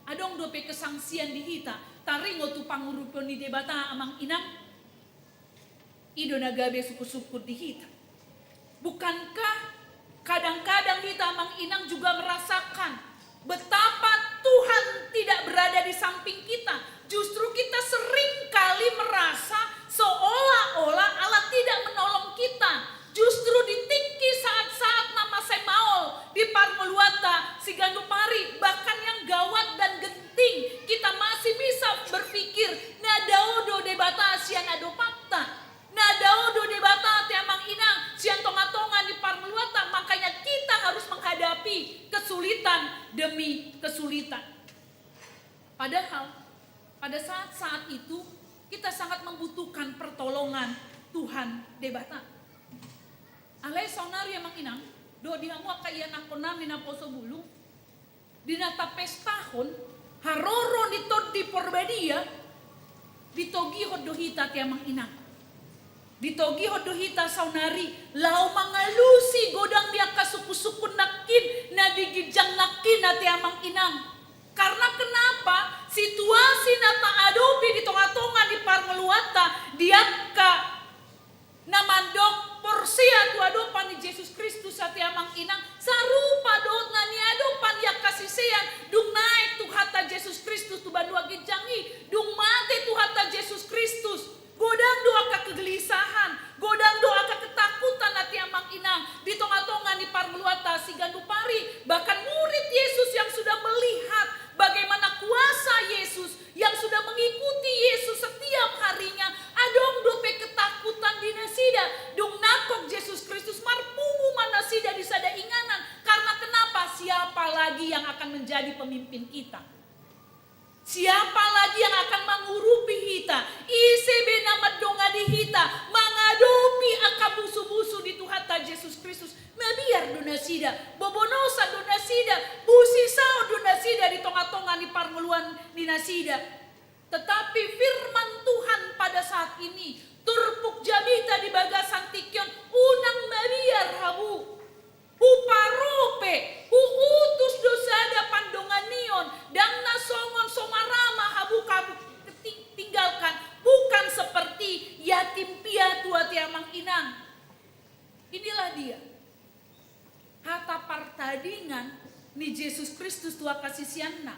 adong dope kesangsian di hita taringot tu pangurupion ni Debata amang inang? I do na gabe sungkun-sungkun di hita. Bukankah kadang-kadang hita amang inang juga merasakan betapa Tuhan tidak berada di samping kita? Justru kita sering kali merasa seolah-olah Allah tidak menolong kita. Justru di tingki saat-saat na mansai maol di parngoluanta siganup ari, bahkan yang gawat dan genting, kita masih bisa berpikir, na Dao do Debata sian adopanta. Na dao do Debata ate amang inang sian tonga-tonga ni parngoluanta, makanya kita harus menghadapi kesulitan demi kesulitan. Padahal pada saat-saat itu kita sangat membutuhkan pertolongan Tuhan Debata. Alai saonari amang inang, dohot di hamu angka ianakhonnami naposo bulung, di na tapestahon haroro ni Tondi Porbadia, ditogihon do hita ate amang inang. Ditogihon do hita saonari laho mangalusi godang ni angka sungkun-sungkun nangkin na di ginjang nangkin ate amang inang. Karena kenapa? Situasi na taadopi di tonga-tonga ni parngoluanta, di angka na mandok porsea tu adopan ni Jesus Kristus ate amang inang, sarupa dohot na niadopan ni angka sisean dung naek Tuhanta Jesus Kristus tu banua ginjang i, dung mate Tuhanta Jesus Kristus. Godang do angka kegelisahan, godang do angka ketakutan ate amang inang di tonga-tonga ni parngoluanta siganup ari. Bahkan murid Yesus yang sudah melihat bagaimana kuasa Yesus, yang sudah mengikuti Yesus setiap harinya, adong dope ketakutan di nasida dung nangkok Jesus Kristus. Marpungu ma nasida di sada inganan. Karena kenapa? Siapa lagi yang akan menjadi pemimpin kita? Siapa lagi yang akan mangurupi hita? Ise be na mandongani hita mangadopi angka musu-musu ni Tuhanta Jesus Kristus? Mabiar do nasida, bobonosan do nasida, busisaon do nasida di tonga-tonga ni parngoluan ni nasida. Tetapi firman Tuhan pada saat ini, turpuk jamita di bagasan tingki on, unang mabiar hamu. Huparo pe, huutus do sada pandonganion, ndang na songon so marama hamu, hamu tinggalkan, bukan seperti yatim piatu ate amang inang. Inilah dia hata partadingan ni Jesus Kristus tu angka siseanna.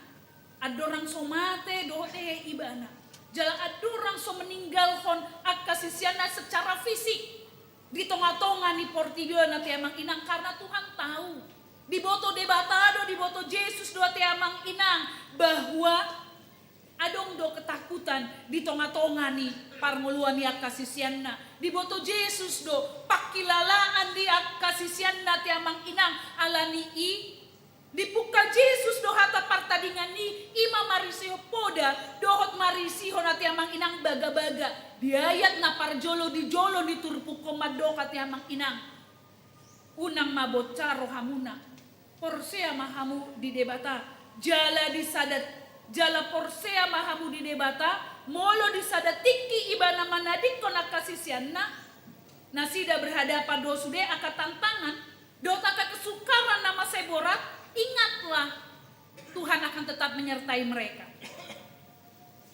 Andorang so mate dohot hehe ibana, jala andorang so meninggalhon angka siseanna secara fisik di tonga-tonga ni portibi on ate amang inang, karena Tuhan tahu, diboto Debata do, diboto Jesus do ate amang inang, bahwa adong do ketakutan di tonga-tonga ni parngoluan ni angka siseanna. Diboto Jesus do pangkilalaan di angka siseanna ate amang inang. Alani i, dipungka Jesus do hata partadingan i, ima marisihon poda dohot marisihon ate amang inang bagabaga. Di ayat na parjolo di jolo ni turpuk on mandok ate amang inang. Unang ma bonca rohamuna. Porsea ma hamu di Debata. Jala di sada, jala porsea ma hamu di Debata, molo di sada tingki ibana manadingkon angka siseanna, nasida berhadapan do sude angka tantangan dohot angka kesukaran na mansai borat, ingatlah, Tuhan akan tetap menyertai mereka.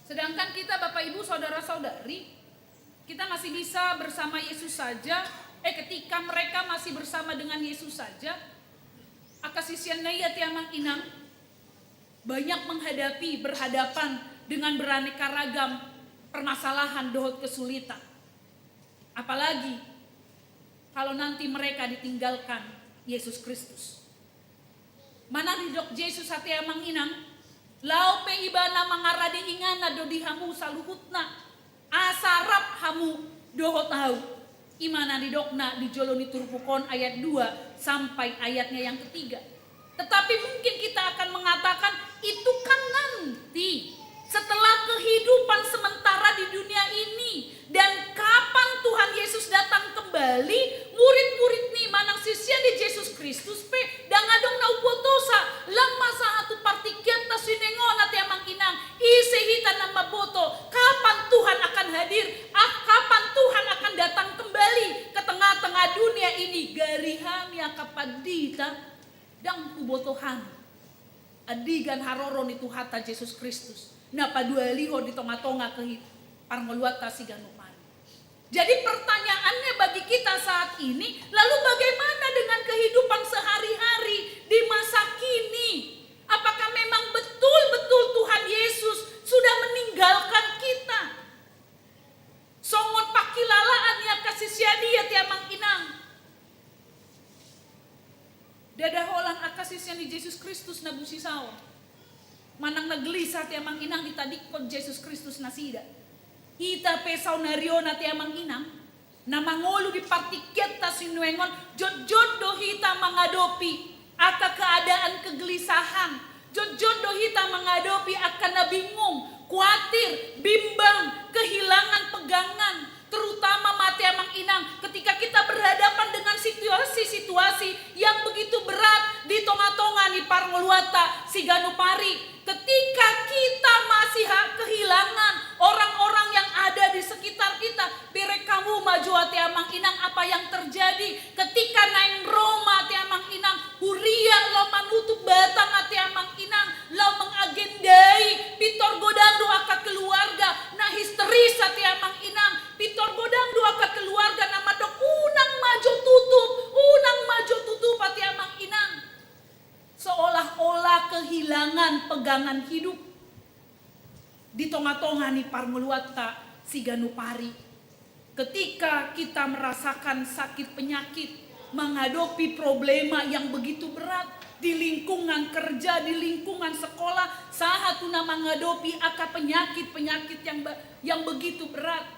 Sedangkan kita, Bapak Ibu, saudara-saudari, kita masih bisa bersama Yesus saja, eh, ketika mereka masih bersama dengan Yesus saja, angka siseanna i ate amang inang banyak menghadapi, berhadapan dengan beraneka ragam permasalahan dohot kesulitan. Apalagi kalau nanti mereka ditinggalkan Yesus Kristus. Manang didok Jesus ate amang inang, laho pe ibana mangarade inganan do di hamu saluhutna, asa rap hamu dohot ahu. Ima na nidokna di jolo ni turpuk on ayat dua sampai ayatnya yang ketiga. Tetapi mungkin kita akan mengatakan, itu kan nanti setelah kehidupan sementara di dunia ini. Dan kapan Tuhan Yesus datang kembali, murid-murid ni manang sisean ni Jesus Kristus pe ndang adong na umbotosa. Lam ma sahat tu partingkianta suhinengona ate amang inang, ise hita na mamboto kapan Tuhan akan hadir, ah, kapan Tuhan akan datang kembali ke tengah-tengah dunia ini? Gari hami angka pandita, ndang huboto hami andigan haroro ni Tuhanta Jesus Kristus na padualihon di tonga-tonga kehi-, parngoluanta siganup ari. Jadi pertanyaannya bagi kita saat ini, lalu bagaimana dengan kehidupan sehari-hari di masa kini? Apakah memang betul-betul Tuhan Yesus sudah meninggalkan kita? Songon pangkilalaan ni angka sisean i ate amang inang. Ndada holan angka sisean ni Jesus Kristus na busisaon manang na gelisah ate amang inang ditadingkon Jesus Kristus nasida. Hita pe saonari on ate amang inang, na mangolu di partingkianta sinuaeng on, jotjot do hita mangadopi angka keadaan kegelisahan, jotjot do hita mangadopi angka na bingung, kuatir, bimbang, kehilangan pegangan, terutama ma ate amang inang ketika kita berhadapan dengan situasi-situasi yang begitu berat di tonga-tonga ni parngoluanta siganup ari. Ketika kita masih ha-, kehilangan orang-orang yang ada di sekitar kita, bereng hamu ma jo ate amang inang apa yang terjadi ketika naeng ro ma ate amang inang huria laho manutup batang ate amang inang, laho mengagendai, pintor godang do angka keluarga na histeris ate amang inang, pintor godang do angka keluarga na mandok unang ma jo tutup, unang ma jo tutup ate amang inang. Seolah-olah kehilangan pegangan hidup di tonga-tonga ni parngoluanta siganup ari. Ketika kita merasakan sakit penyakit, mengadopi problema yang begitu berat di lingkungan kerja, di lingkungan sekolah, sahat tu na mangadopi angka penyakit-penyakit yang be-, yang begitu berat.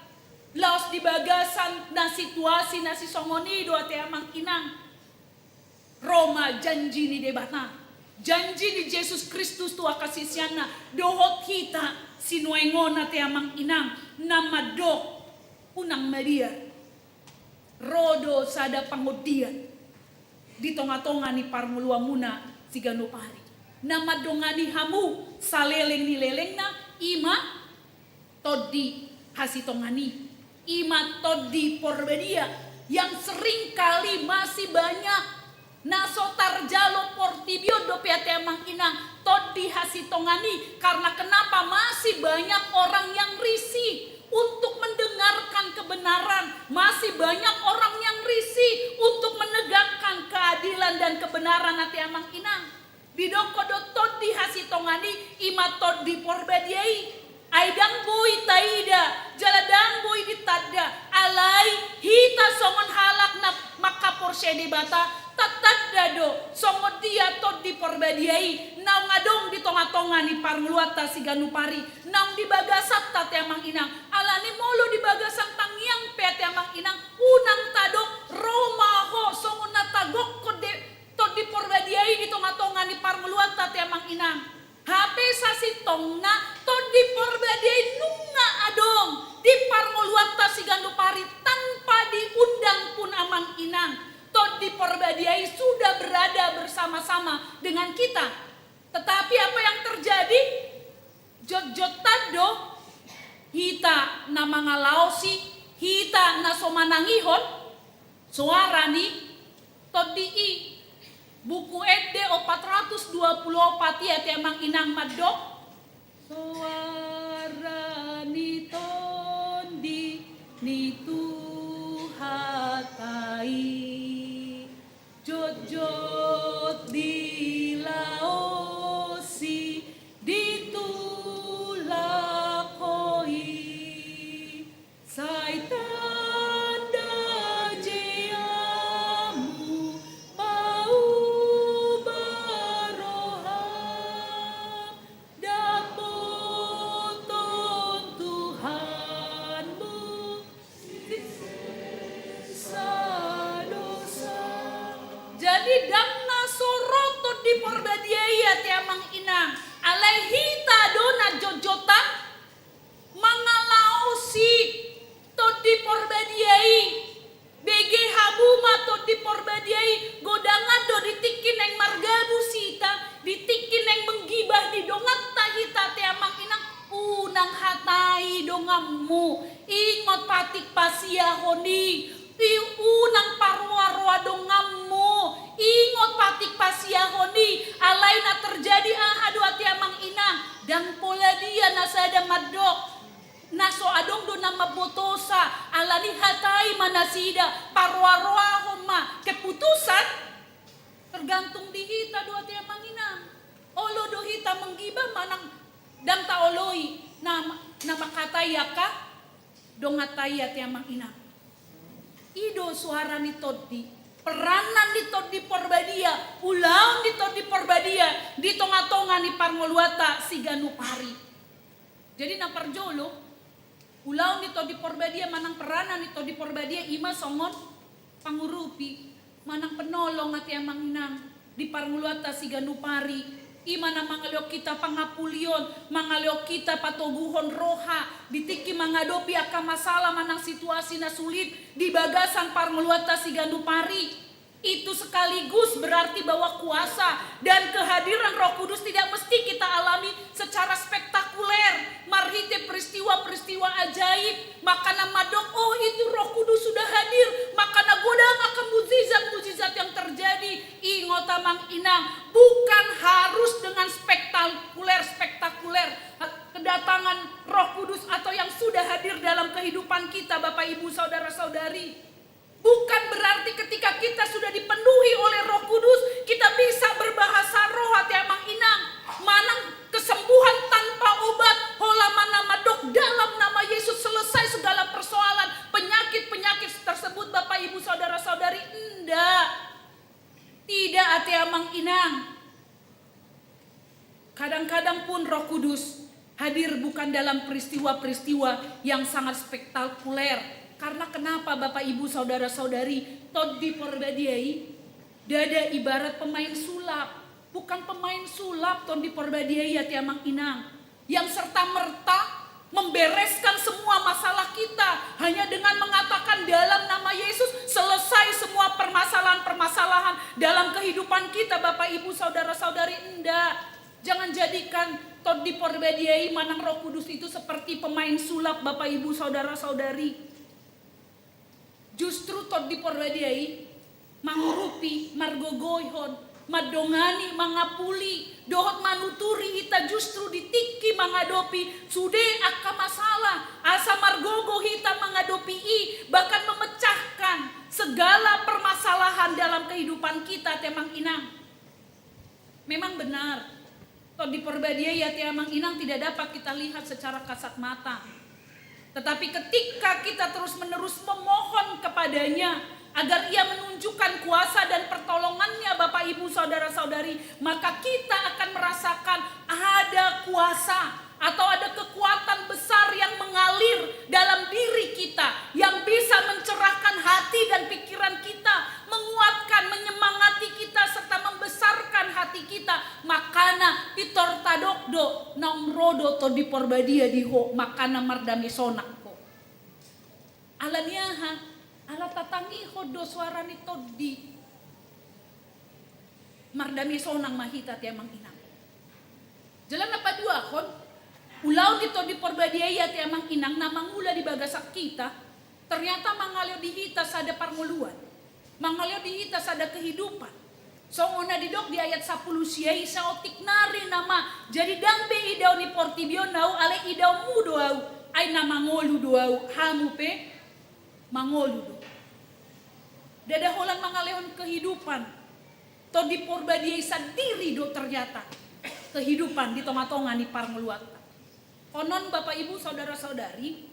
Laos di bagasan na situasi na sisongon i do ate amang inang, ro ma janji ni Debata, janji ni Jesus Kristus tu angka siseanna, dohot hita sinuaeng on ate amang inang, na mandok unang mabiar. Ro do sada pangondian di tonga-tonga ni parngoluanmuna siganup ari, na mandongani hamu saleleng ni lelengna, i ma Tondi Hasitongan i, i ma Tondi Porbadia, yang seringkali masih banyak na so tarjalo portibi on dope ate amang inang, Tondi Hasitongan i. Karena kenapa? Masih banyak orang yang risih untuk mendengarkan kebenaran, masih banyak orang yang risih untuk menegakkan keadilan dan kebenaran ate amang inang. Didok do Tondi Hasitongan i, i ma Tondi Porbadia i. Ai ndang boi taida jala ndang boi ditanda, alai hita songon halak na mangkaporseai Debata, tatanda do songon dia Tondi Porbadia i naung adong di tonga-tonga ni parngoluanta siganup ari, naung di bagasanta ate amang inang. Alani molo di bagasan tangiang pe ate amang inang, unang tadok ro ma ho songon na tagokkon de Tondi Porbadia i di tonga-tonga ni parngoluanta ate amang inang. Hape sasintongna Tondi Porbadia i nunga adong di parngoluanta siganup ari tanpa diundang pun amang inang. Tondi Porbadia i sudah berada bersama-sama dengan kita. Tetapi apa yang terjadi? Jotjotan do hita na mangalaosi, hita na so manangihon soara ni Tondi i. Buku Ende opat ratus dua puluh opat i ate amang inang mandok, soara ni Tondi ni Tuhanta i, jotjot dilaosi, ditulak ho i. Sai tanda je hamu pauba roham, dapoton Tuhanmu sisesa dosa. Jadi ndang na so ro Tondi Porbadia i ate amang inang, alai hita do na jotjotan mangalaosi Tondi Porbadia i. Bege hamu ma Tondi Porbadia i, godangan do di tingki naeng margabus hita, di tingki naeng menggibah di donganta hita ate amang inang, unang hatai donganmu, ingot patik pasiahon i. I unang paroa-roa donganmu, ingot patik pasiahon i. Alai na terjadi aha do ate amang inang? Ndang pola dia na sada mandok, na so adong do na mambotosa, alani hatai ma nasida, paroa-roahon ma. Keputusan tergantung di hita do ate amang inang. Olo do hita menggibah manang ndang taoloi na, na manghatai angka donganta i ate amang inang. I do soara ni Tondi, peranan ni Tondi Porbadia, ulaon ni Tondi Porbadia di tonga-tonga ni parngoluanta siganup ari. Jadi na parjolo, Ulaon ni Tondi Porbadia manang peranan ni Tondi Porbadia i ma songon pangurupi manang penolong ate amang inang di parngoluanta siganup ari. I ma na mangalehon hita pangapulion, mangalehon hita patoguhon roha di tingki mangadopi angka masalah manang situasi na sulit di bagasan parngoluanta siganup ari. Itu sekaligus berarti bahwa kuasa dan kehadiran Roh Kudus tidak mesti kita alami secara spektakuler, marhite peristiwa-peristiwa ajaib, maka na mandok, "Oh, itu Roh Kudus sudah hadir," maka na godang akan mujizat-mujizat yang terjadi. Ingot amang inang, bukan harus dengan spektakuler-spektakuler kedatangan Roh Kudus atau yang sudah hadir dalam kehidupan kita, Bapak, Ibu, Saudara-saudari. Bukan berarti ketika kita sudah dipenuhi oleh Roh Kudus, kita bisa berbahasa roh ate amang inang. Manang kesembuhan tanpa obat, holan ma na mandok dalam nama Yesus selesai segala persoalan, penyakit-penyakit tersebut, Bapak, Ibu, Saudara-saudari. Nda. Tidak ate amang inang. Kadang-kadang pun Roh Kudus hadir bukan dalam peristiwa-peristiwa yang sangat spektakuler. Karena kenapa, Bapak, Ibu, Saudara-saudari? Tondi Porbadia i ndada ibarat pemain sulap. Bukan pemain sulap Tondi Porbadia i ate amang inang, yang serta-merta membereskan semua masalah kita hanya dengan mengatakan dalam nama Yesus selesai semua permasalahan-permasalahan dalam kehidupan kita, Bapak, Ibu, Saudara-saudari. Nda. Jangan jadikan Tondi Porbadia i manang Roh Kudus itu seperti pemain sulap, Bapak, Ibu, Saudara-saudari. Justru Tondi Porbadia i mangurupi, margogoihon, mandongani, mangapuli, dohot manuturi hita justru di tingki mangadopi sude angka masalah, asa margogo hita mangadopi i, bahkan memecahkan segala permasalahan dalam kehidupan kita, ate amang inang. Memang benar, Tondi Porbadia i ate amang inang tidak dapat kita lihat secara kasat mata. Tetapi ketika kita terus-menerus memohon kepada-Nya agar Ia menunjukkan kuasa dan pertolongan-Nya, Bapak, Ibu, Saudara-saudari, maka kita akan merasakan ada kuasa atau ada kekuatan besar yang mengalir dalam diri kita, yang bisa mencerahkan hati dan pikiran kita, menguatkan, menyemangati kita, serta membesarkan hati kita. Makana pintor tadok do, naung ro do Tondi Porbadia di ho, makana mardame sonang ho. Ala ni aha? Ala tatangihon do soara ni Tondi. Mardame sonang ma hita, ate amang inang. Jala na paduahon, ulaon ni Tondi Porbadia i, ate amang inang, na mangula di bagasan hita, ternyata mangalehon di hita sada parngoluan, mangalehon di hita sada kehidupan. Songon na didok di ayat sampulu sia i, saotik nari nama, jadi ndang be idaon ni portibi on ahu, alai idaonmu do ahu, ai na mangolu do ahu, hamu pe mangolu do. Ndada holan mangalehon kehidupan Tondi Porbadia i sandiri do ternyata kehidupan di tonga-tonga ni parngoluanta. Konon, Bapak, Ibu, saudara-saudari,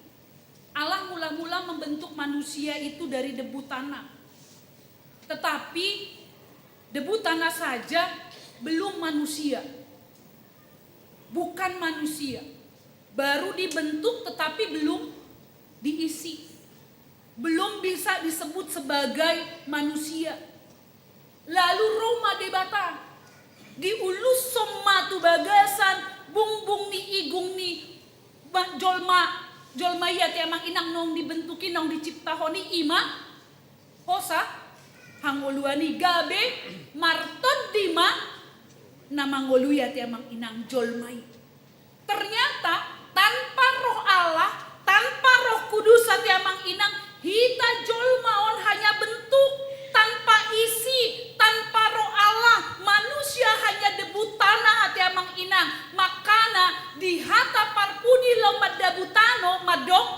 Allah mula-mula membentuk manusia itu dari debu tanah. Tetapi debu tanah saja belum manusia. Bukan manusia. Baru dibentuk tetapi belum diisi. Belum bisa disebut sebagai manusia. Lalu ro ma Debata, diulushon ma tu bagasan bungbung ni igung ni ba-, jolma, jolma i, ate amang inang, naung dibentuk i, naung diciptahon i, i ma hosa hangoluan i, gabe martondi ma na mangolu i, ate amang inang, jolma i. Ternyata tanpa Roh Allah, tanpa Roh Kudus, ate amang inang, hita jolma on hanya bentuk tanpa isi, tanpa Roh Allah, manusia hanya debu tanah, ate amang inang. Makana di hata parpudi Laho Mandabu Tano mandok,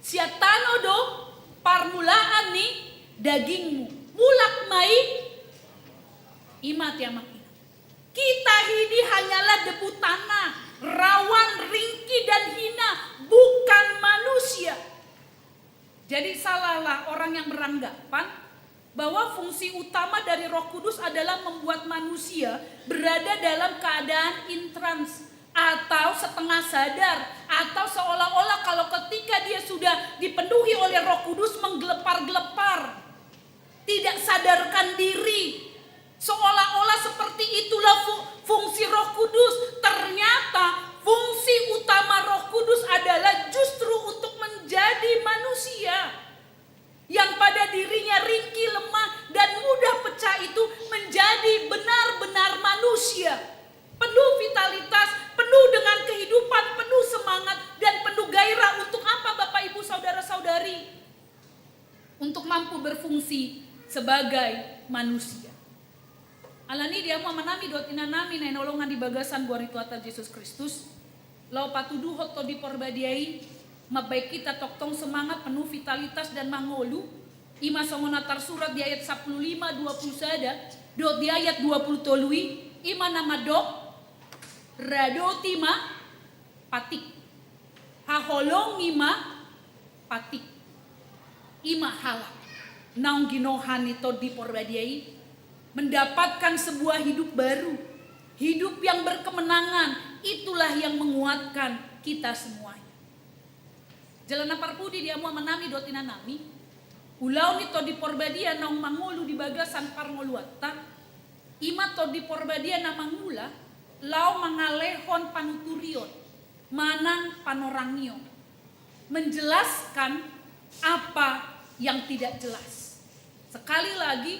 sian tano do parmulaan ni dagingmu. Mulak ma i, i ma, ate amang inang. Kita ini hanyalah debu tanah, rawan, ringkih, dan hina, bukan manusia. Jadi, salahlah orang yang beranggapan bahwa fungsi utama dari Roh Kudus adalah membuat manusia berada dalam keadaan in trance, atau setengah sadar, atau seolah-olah kalau ketika dia sudah dipenuhi oleh Roh Kudus menggelepar-gelepar, tidak sadarkan diri, seolah-olah seperti itulah fu-, fungsi Roh Kudus. Ternyata fungsi utama Roh Kudus adalah justru untuk menjadi manusia yang pada dirinya ringkih, lemah, dan mudah pecah itu menjadi benar-benar manusia, penuh vitalitas, penuh dengan kehidupan, penuh semangat, dan penuh gairah. Untuk apa, Bapak, Ibu, saudara-saudari? Untuk mampu berfungsi sebagai manusia. Alani i, di hamu amanami dohot inanami na hinaholongan di bagasan goar ni Tuhanta Jesus Kristus, laho patuduhon Tondi Porbadia i, mambahen hita tongtong semangat, penuh vitalitas dan mangolu, i ma songon na tarsurat di ayat sampulu lima, dua pulu sada, dohot di ayat dua pulu tolu i, i ma na mandok: Radoti ma patik, haholongi ma patik. I ma halak naung ginohan ni Tondi Porbadia i mendapatkan sebuah hidup baru, hidup yang berkemenangan. Itulah yang menguatkan kita semuanya. Jala na parpudi, di hamu amanami dohot inanami, ulaon ni Tondi Porbadia naung mangolu di bagasan parngoluanta, i ma Tondi Porbadia na mangula laho mangalehon panuturion manang panorangion, menjelaskan apa yang tidak jelas. Sekali lagi,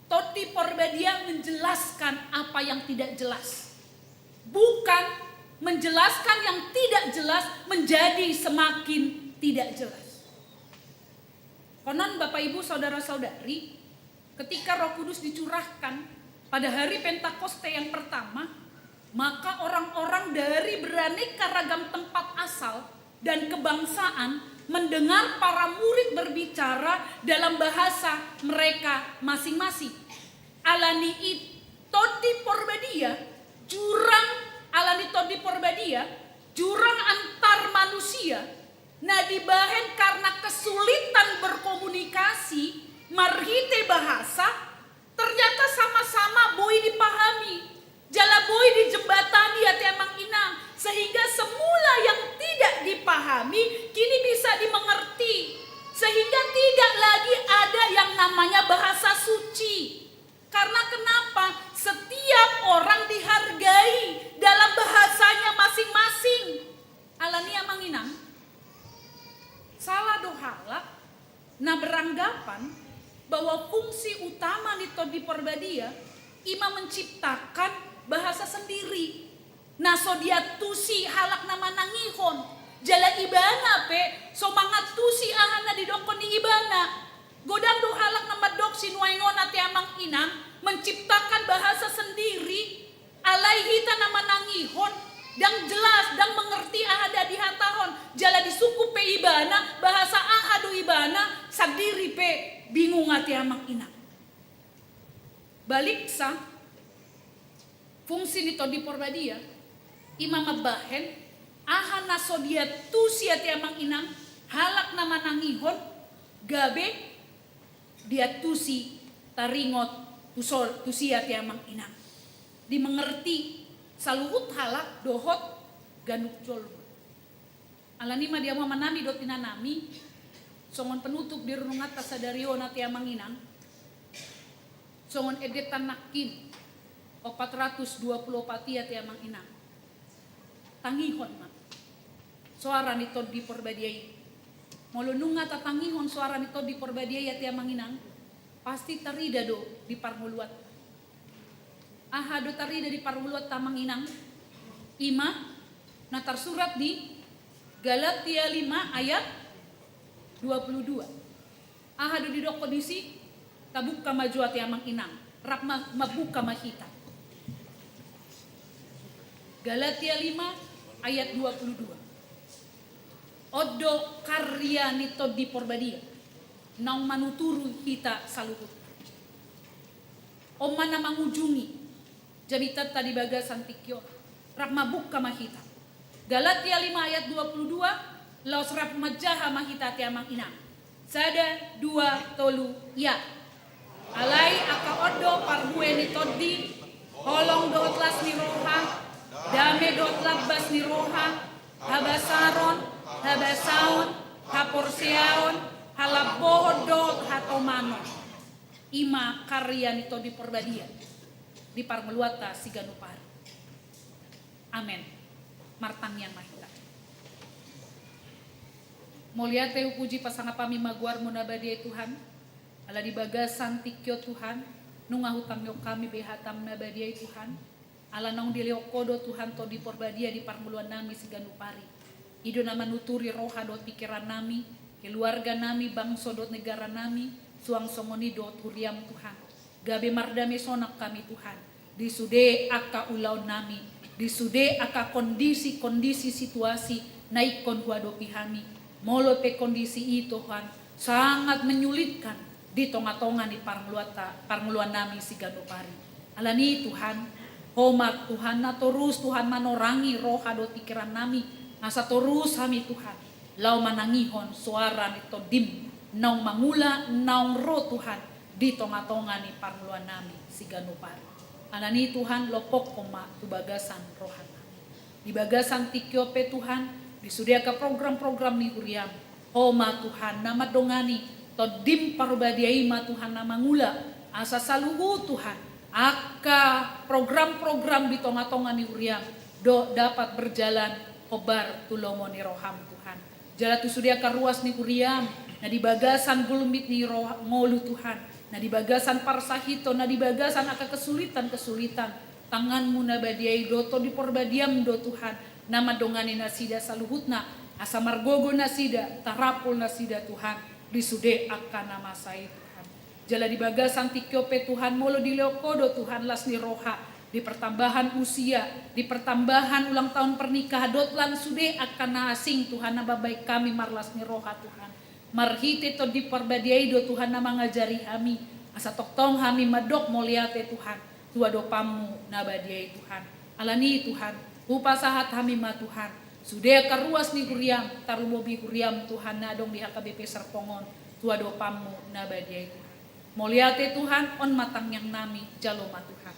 Tondi Porbadia menjelaskan apa yang tidak jelas, bukan menjelaskan yang tidak jelas menjadi semakin tidak jelas. Konon, Bapak, Ibu, saudara-saudari, ketika Roh Kudus dicurahkan pada hari Pentakosta yang pertama, maka orang-orang dari beraneka ragam tempat asal dan kebangsaan mendengar para murid berbicara dalam bahasa mereka masing-masing. Alani i, Tondi Porbadia, jurang, alani Tondi Porbadia, jurang antar manusia, na dibahen karena kesulitan berkomunikasi marhite bahasa, ternyata sama-sama boi dipahami, jala boi dijembatani ate amang inang, sehingga semula yang tidak dipahami kini bisa dimengerti, sehingga tidak lagi ada yang namanya bahasa suci. Karena kenapa? Setiap orang dihargai dalam bahasanya masing-masing. Alani i, amang inang, salah do halak na beranggapan bahwa fungsi utama ni Tondi Porbadia i ma menciptakan bahasa sendiri na so diantusi halak na manangihon, jala ibana pe so mangantusi aha na didokkon ni ibana. Godang do halak na mandok sinuaeng on ate amang inang menciptakan bahasa sendiri, alai hita na manangihon ndang jelas, ndang mengerti aha na dihatahon, jala disungkun pe ibana bahasa aha do ibana, sandiri pe bingung ate amang inang. Baliksa, fungsi ni Tondi Porbadia i ma mambahen aha na so diantusi ate amang inang halak na manangihon, gabe diantusi, taringot tu so-, tusi ate amang inang, dimengerti saluhut halak dohot ganup jolma. Alani i ma, di hamu amanami dohot inanami, songon penutup di renunganta sadari on ate amang inang, songon endenta nangkin, opat ratus dua pulu opat i ate amang inang, tangihon ma soara ni Tondi Porbadia i. Molo nunga tatangihon soara ni Tondi Porbadia i ate amang inang, pasti tarida do di parngoluanta. Aha do tarida di parngoluanta amang inang? I ma na tarsurat di Galatia lima ayat dua pulu dua. Aha do didokkon disi? Tabuka ma jo ate amang inang, rap ma, mambuka ma hita. Galatia lima ayat dua pulu dua. On do karya ni Tondi Porbadia naung manuturi hita saluhut. On ma na mangujungi jamitanta di bagasan tingki on. Rap mambuka ma hita. Galatia lima ayat dua pulu dua, laos rap manjaha ma hita ate amang inang. Sada, dua, tolu, ia. Alai angka on do parbue ni tondi, holong dohot las ni roha, Dame dohot lambas ni roha, habasaron, habasaon, haporseaon, halambohon dohot hatomanon. I ma karya ni Tondi Porbadia di parngoluanta siganup ari. Amen. Martangiang ma hita. Mauliate, hupuji, pasangap hami ma goarmu na badia i Tuhan. Ala di bagasan tingki on Tuhan, nunga hutangihon hami be hatamu na badia i Tuhan. Ala naung dilehon ho do Tuhan Tondi Porbadia di parngoluan nami siganup ari. I do na manuturi roha dohot pingkiran nami, keluarga nami, bangso dohot negara nami, suang songon i dohot huriam Tuhan. Gabe mardame sonang hami Tuhan, di sude angka ulaon nami, di sude angka kondisi-kondisi situasi na ingkon huadopi hami, molo pe kondisi i Tuhan sangat menyulitkan di tonga-tonga ni parngoluanta, parngoluan nami siganup ari. Alani i Tuhan, ho ma Tuhan na torus Tuhan manorangi roha dohot pingkiran nami, asa torus hami Tuhan laho manangihon soara ni Tondim naung mangula, naung ro Tuhan di tonga-tonga ni parngoluan nami siganup ari. Alani i Tuhan, lompokhon ma tu bagasan roha nami. Di bagasan tingki on pe Tuhan, di sude angka program-program ni huriam, ho ma Tuhan na mandongani, Tondim Porbadia i ma Tuhan na mangula, asa saluhut Tuhan, angka program-program di tonga-tonga ni huriam, do dapat berjalan hombar tu lomo ni roham Tuhan. Jala tu sude angka ruas ni huriam, na di bagasan gulmit ni roha ngolu Tuhan, na di bagasan parsahiton, na di bagasan angka kesulitan-kesulitan, tanganmu na badia i do, Tondi Porbadiam do Tuhan, na mandongani nasida saluhutna, asa margogo nasida, tarapul nasida Tuhan, di sude angka na masa i Tuhan. Jala di bagasan tingki on pe Tuhan, molo dilehon ho do Tuhan las ni roha, di pertambahan usia, di pertambahan ulang tahun pernikahan, dohot lan sude angka na asing Tuhan na mambahen hami marlas ni roha Tuhan. Marhite Tondi Porbadia i do Tuhan na mangajari hami, asa tongtong hami mandok mauliate Tuhan, tu adopanmu na badia i Tuhan. Alani i Tuhan, hupasahat hami ma Tuhan, sude angka ruas ni huriam, tarlumobi huriam Tuhan na adong di H K B P Serpong on, tu adopanmu na badia i Tuhan. Mauliate Tuhan, on ma tangiang nami, jalo ma Tuhan.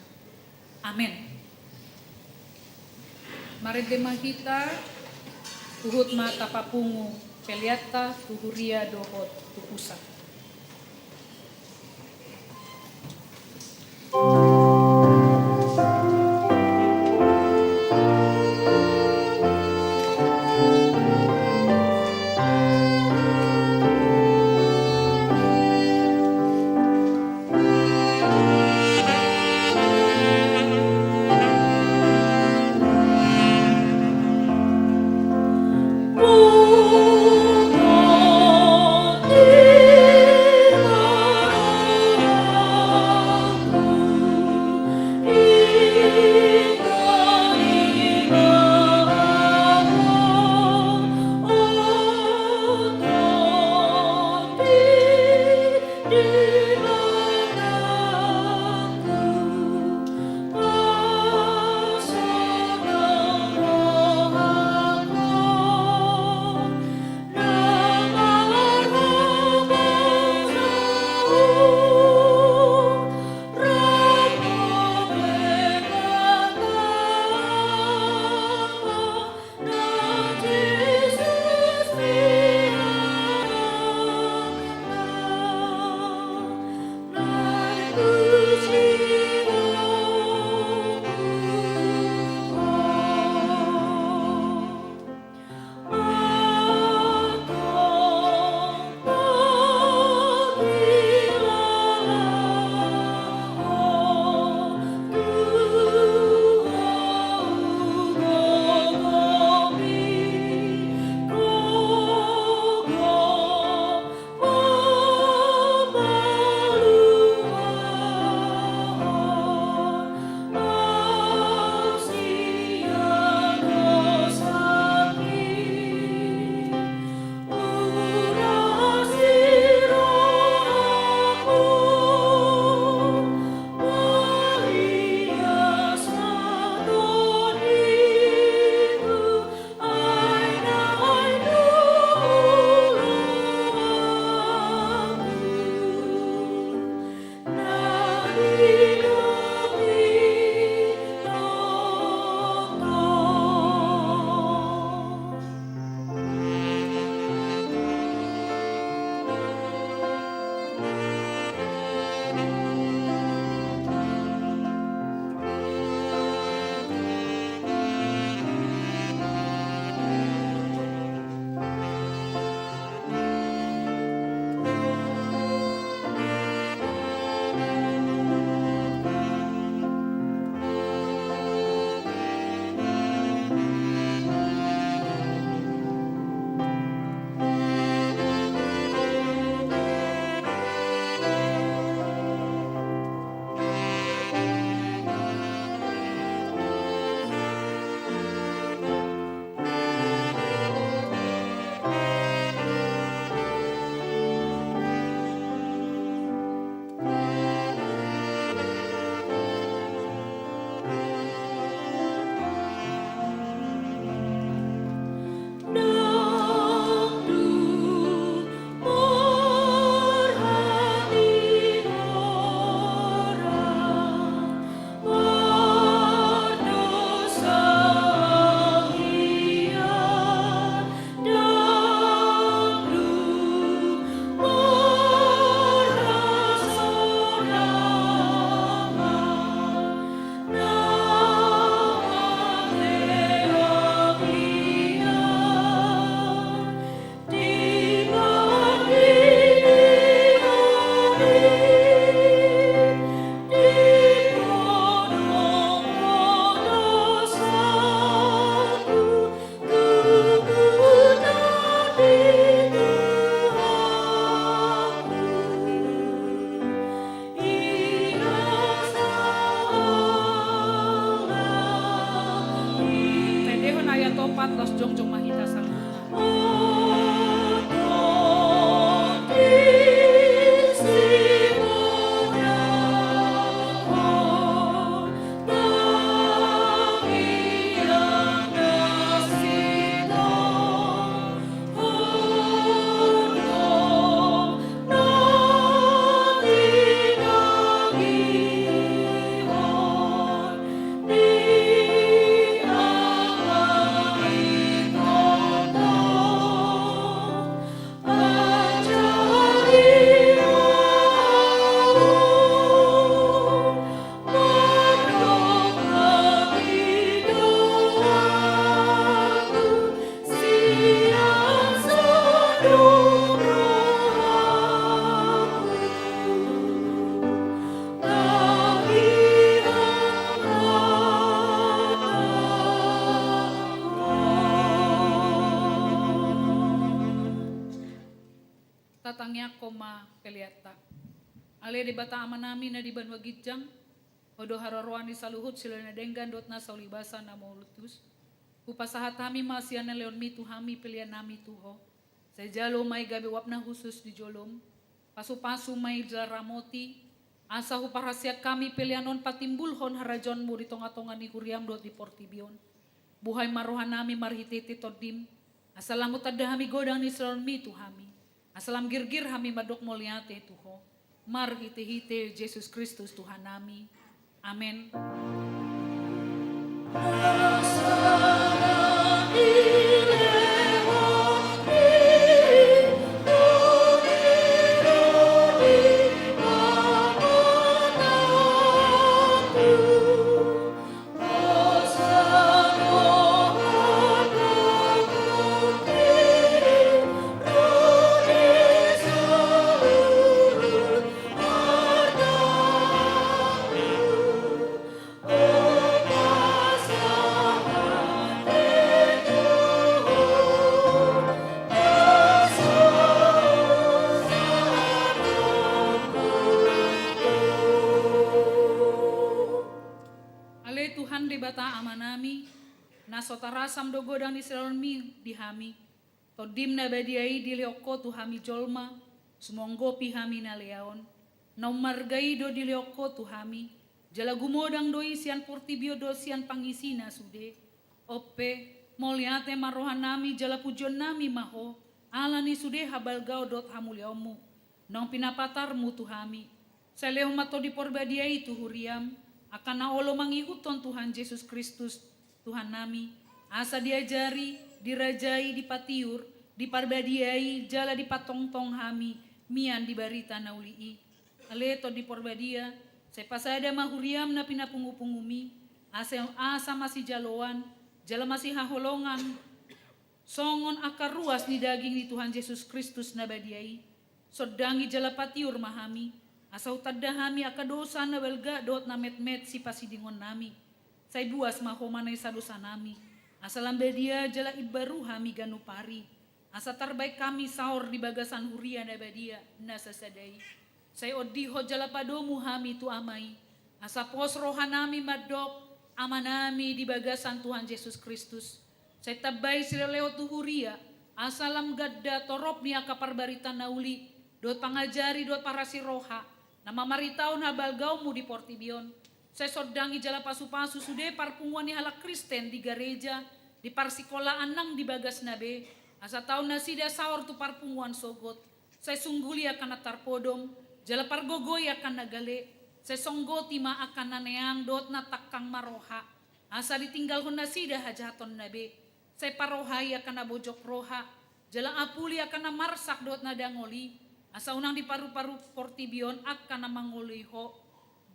Amen. Marende ma hita, huhut ma tapapungu peleanta tu huria dohot tu pusat. Tatangiangkon ma peleanta. Ale Debata Amanami na di banua ginjang, Ho do haroroan ni saluhut silehon na denggan dohot na saulibasa na mauliutus. Hupasahat hami ma sian na lehonmi tu hami peleannami tu Ho. Sai jalo ma i gabe uap na hushus di jolom. Pasupasu ma i jala ramoti, asa huparhaseang hami pelean on patimbulhon harajaonmu di tongatonga ni huriam dohot di portibi on. Buhai ma rohanami marhitehite Tondim, asa lam hutanda hami godang ni silehonmi tu hami. Asa lam girgir hami mandok mauliate tu Ho. Marhitehite Jesus Kristus Tuhannami. Amen. Ale Tuhan Debata Amanami, na so tarasam do godang ni silehonmi di hami. Tondim na badia i dilehon Ho tu hami jolma, sumonggopi hami na leaon. Na ummarga i do dilehon Ho tu hami, jala gumodang do i sian portibi on dohot sian pangisina sude. On pe, mauliate ma rohanami jala pujionnami ma Ho, ala ni sude habalgaon dohot hamuliaonmu naung pinapatarmu tu hami. Sai lehon ma Tondi Porbadia i tu huriam, angka na olo mangihuthon Tuhan Jesus Kristus, Tuhannami, asa diajari, dirajai, dipatiur, diparbadiai, jala dipatongtong hami mian di barita na uli i. Ale Tondi Porbadia, sai pasada ma huriam na pinapungupunguMi, asa, asa masijaloan, jala masihaholongan, songon angka ruas ni daging ni Tuhan Jesus Kristus na badia i. Sondangi jala patiur ma hami, asa hutanda hami angka dosa na balga dohot na metmet sipasidingonnami. Sai buas ma Ho manesa dosanami, asa lam badia jala imbaru hami ganup ari, asa tarbaen hami saor di bagasan huria na badia na sasada i. Sai ondihon jala padomu hami tu Ama i, asa pos rohanami mandok Amanami di bagasan Tuhan Jesus Kristus. Sai tambai silehonlehon tu huria, asa lam ganda torop ni angka parbarita na uli, dohot pangajari dohot parasi roha, na mamaritahon habalgaonmu di portibi on. Sai sondangi jala pasupasu sude parpunguan ni halak Kristen di gareja, di parsikolaan nang di bagasna be, asa taon nasida saor tu parpunguan sogot. Sai sungguli angka na tarpodom, jala pargogoi angka na gale, sai songgoti ma angka na neang dohot na tangkang maroha, asa ditinggalhon nasida hajahatonna be. Sai parohai angka na bojok roha, jala apuli angka na marsak dohot na dangol i, asa unang diparuparu portibi on angka na mangoloi Ho.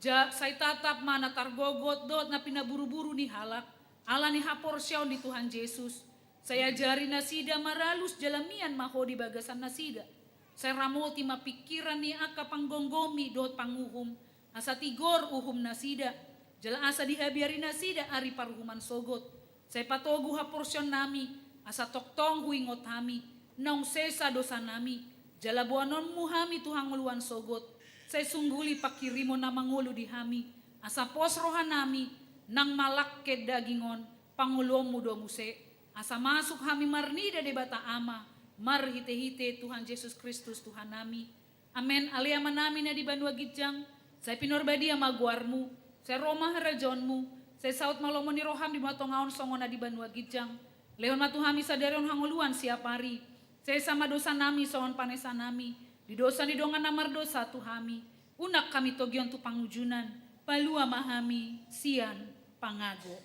Ja, sai tatap ma na targogot dohot na pinaburuburu ni halak, ala ni haporseaon di Tuhan Jesus. Sai ajari nasida maralus jala mian ma Ho di bagasan nasida. Sai ramoti ma pingkiran ni angka panggomgomi dohot panguhum, asa tigor uhum nasida, jala asa dihabiari nasida ari paruhuman sogot. Sai patogu haporseaonnami, asa tongtong huingot hami, naung sesa dosanami, jala boanonmu hami tu hangoluan sogot. Sai sungguli pangkirimon na mangolu di hami, asa pos rohanami, nang malangke daging on, pangoluonmu do muse, asa masuk hami marnida Debata Ama, marhitehite Tuhan Jesus Kristus Tuhannami. Amen. Ale Amanami na di banua ginjang, sai pinarbadia ma goarmu, sai ro ma harajaonmu, sai saut ma lomo ni roham di banua tonga on songon na di banua ginjang. Lehon ma tu hami sadari on hangoluan siapari. Sesa ma dosanami songon panesanami di dosa ni dongan na mardosa tu hami. Unang hami togihon tu pangunjunan, palua ma hami sian pangago.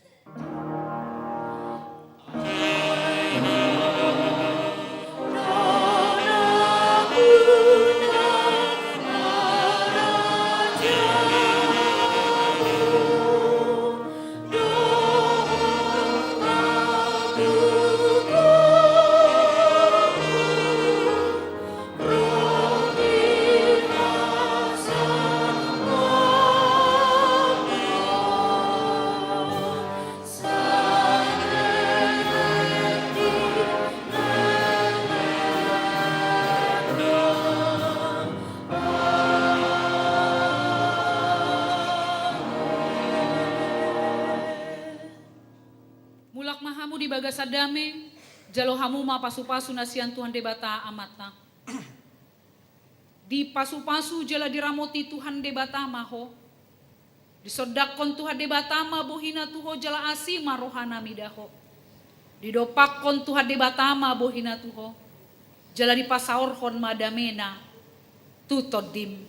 Di bagasan dame, jalo hamu ma pasupasu na sian Tuhan Debata Amanta. Dipasupasu jala diramoti Tuhan Debata ma ho. Disondangkon Tuhan Debata ma bohina tu ho jala asi ma rohana mida ho. Didompakkon Tuhan Debata ma bohina tu ho. Jala dipasaorhon ma damena tu tondim.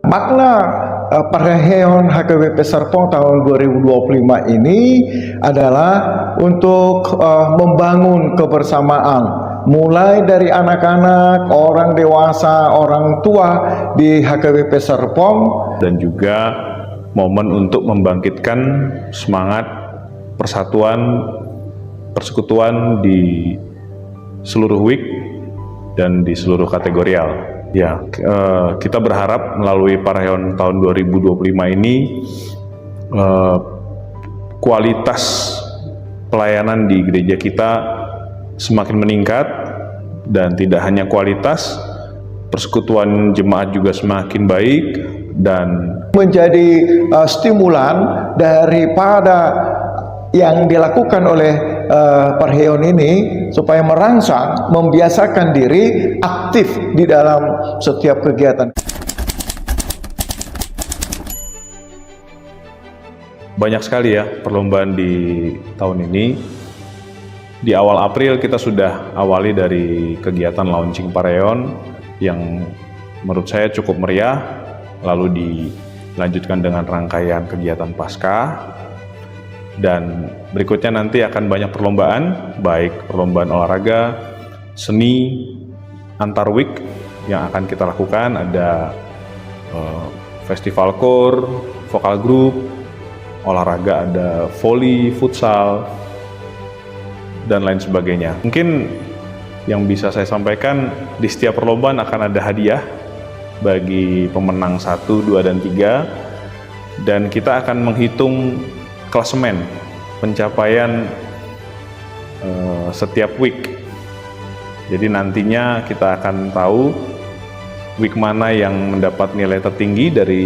Makna, eh, parheon H K B P Serpong tahun dua ribu dua puluh lima ini adalah untuk, eh, membangun kebersamaan, mulai dari anak-anak, orang dewasa, orang tua di H K B P Serpong. Dan juga momen untuk membangkitkan semangat persatuan, persekutuan di seluruh wik dan di seluruh kategorial. Ya, eh, kita berharap melalui parheon tahun dua ribu dua puluh lima ini, eh, kualitas pelayanan di gereja kita semakin meningkat, dan tidak hanya kualitas, persekutuan jemaat juga semakin baik, dan menjadi, eh, stimulan daripada yang dilakukan oleh, eh, parheon ini supaya merangsang, membiasakan diri aktif di dalam setiap kegiatan. Banyak sekali ya perlombaan di tahun ini. Di awal April kita sudah awali dari kegiatan launching parheon yang menurut saya cukup meriah, lalu dilanjutkan dengan rangkaian kegiatan Paskah, dan berikutnya nanti akan banyak perlombaan, baik perlombaan olahraga, seni, antar wik yang akan kita lakukan, ada, eh, festival kor, vokal group, olahraga ada voli, futsal, dan lain sebagainya. Mungkin yang bisa saya sampaikan, di setiap perlombaan akan ada hadiah bagi pemenang satu, dua, dan tiga, dan kita akan menghitung klasemen pencapaian, eh, setiap wik. Jadi nantinya kita akan tahu wik mana yang mendapat nilai tertinggi dari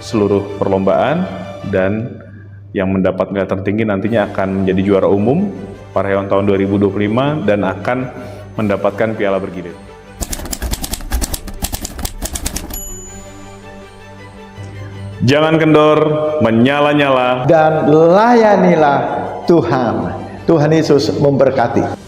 seluruh perlombaan, dan yang mendapat nilai tertinggi nantinya akan menjadi juara umum parheon tahun dua ribu dua puluh lima dan akan mendapatkan piala bergilir. Jangan kendor, menyala-nyala. Dan layanilah Tuhan. Tuhan Yesus memberkati.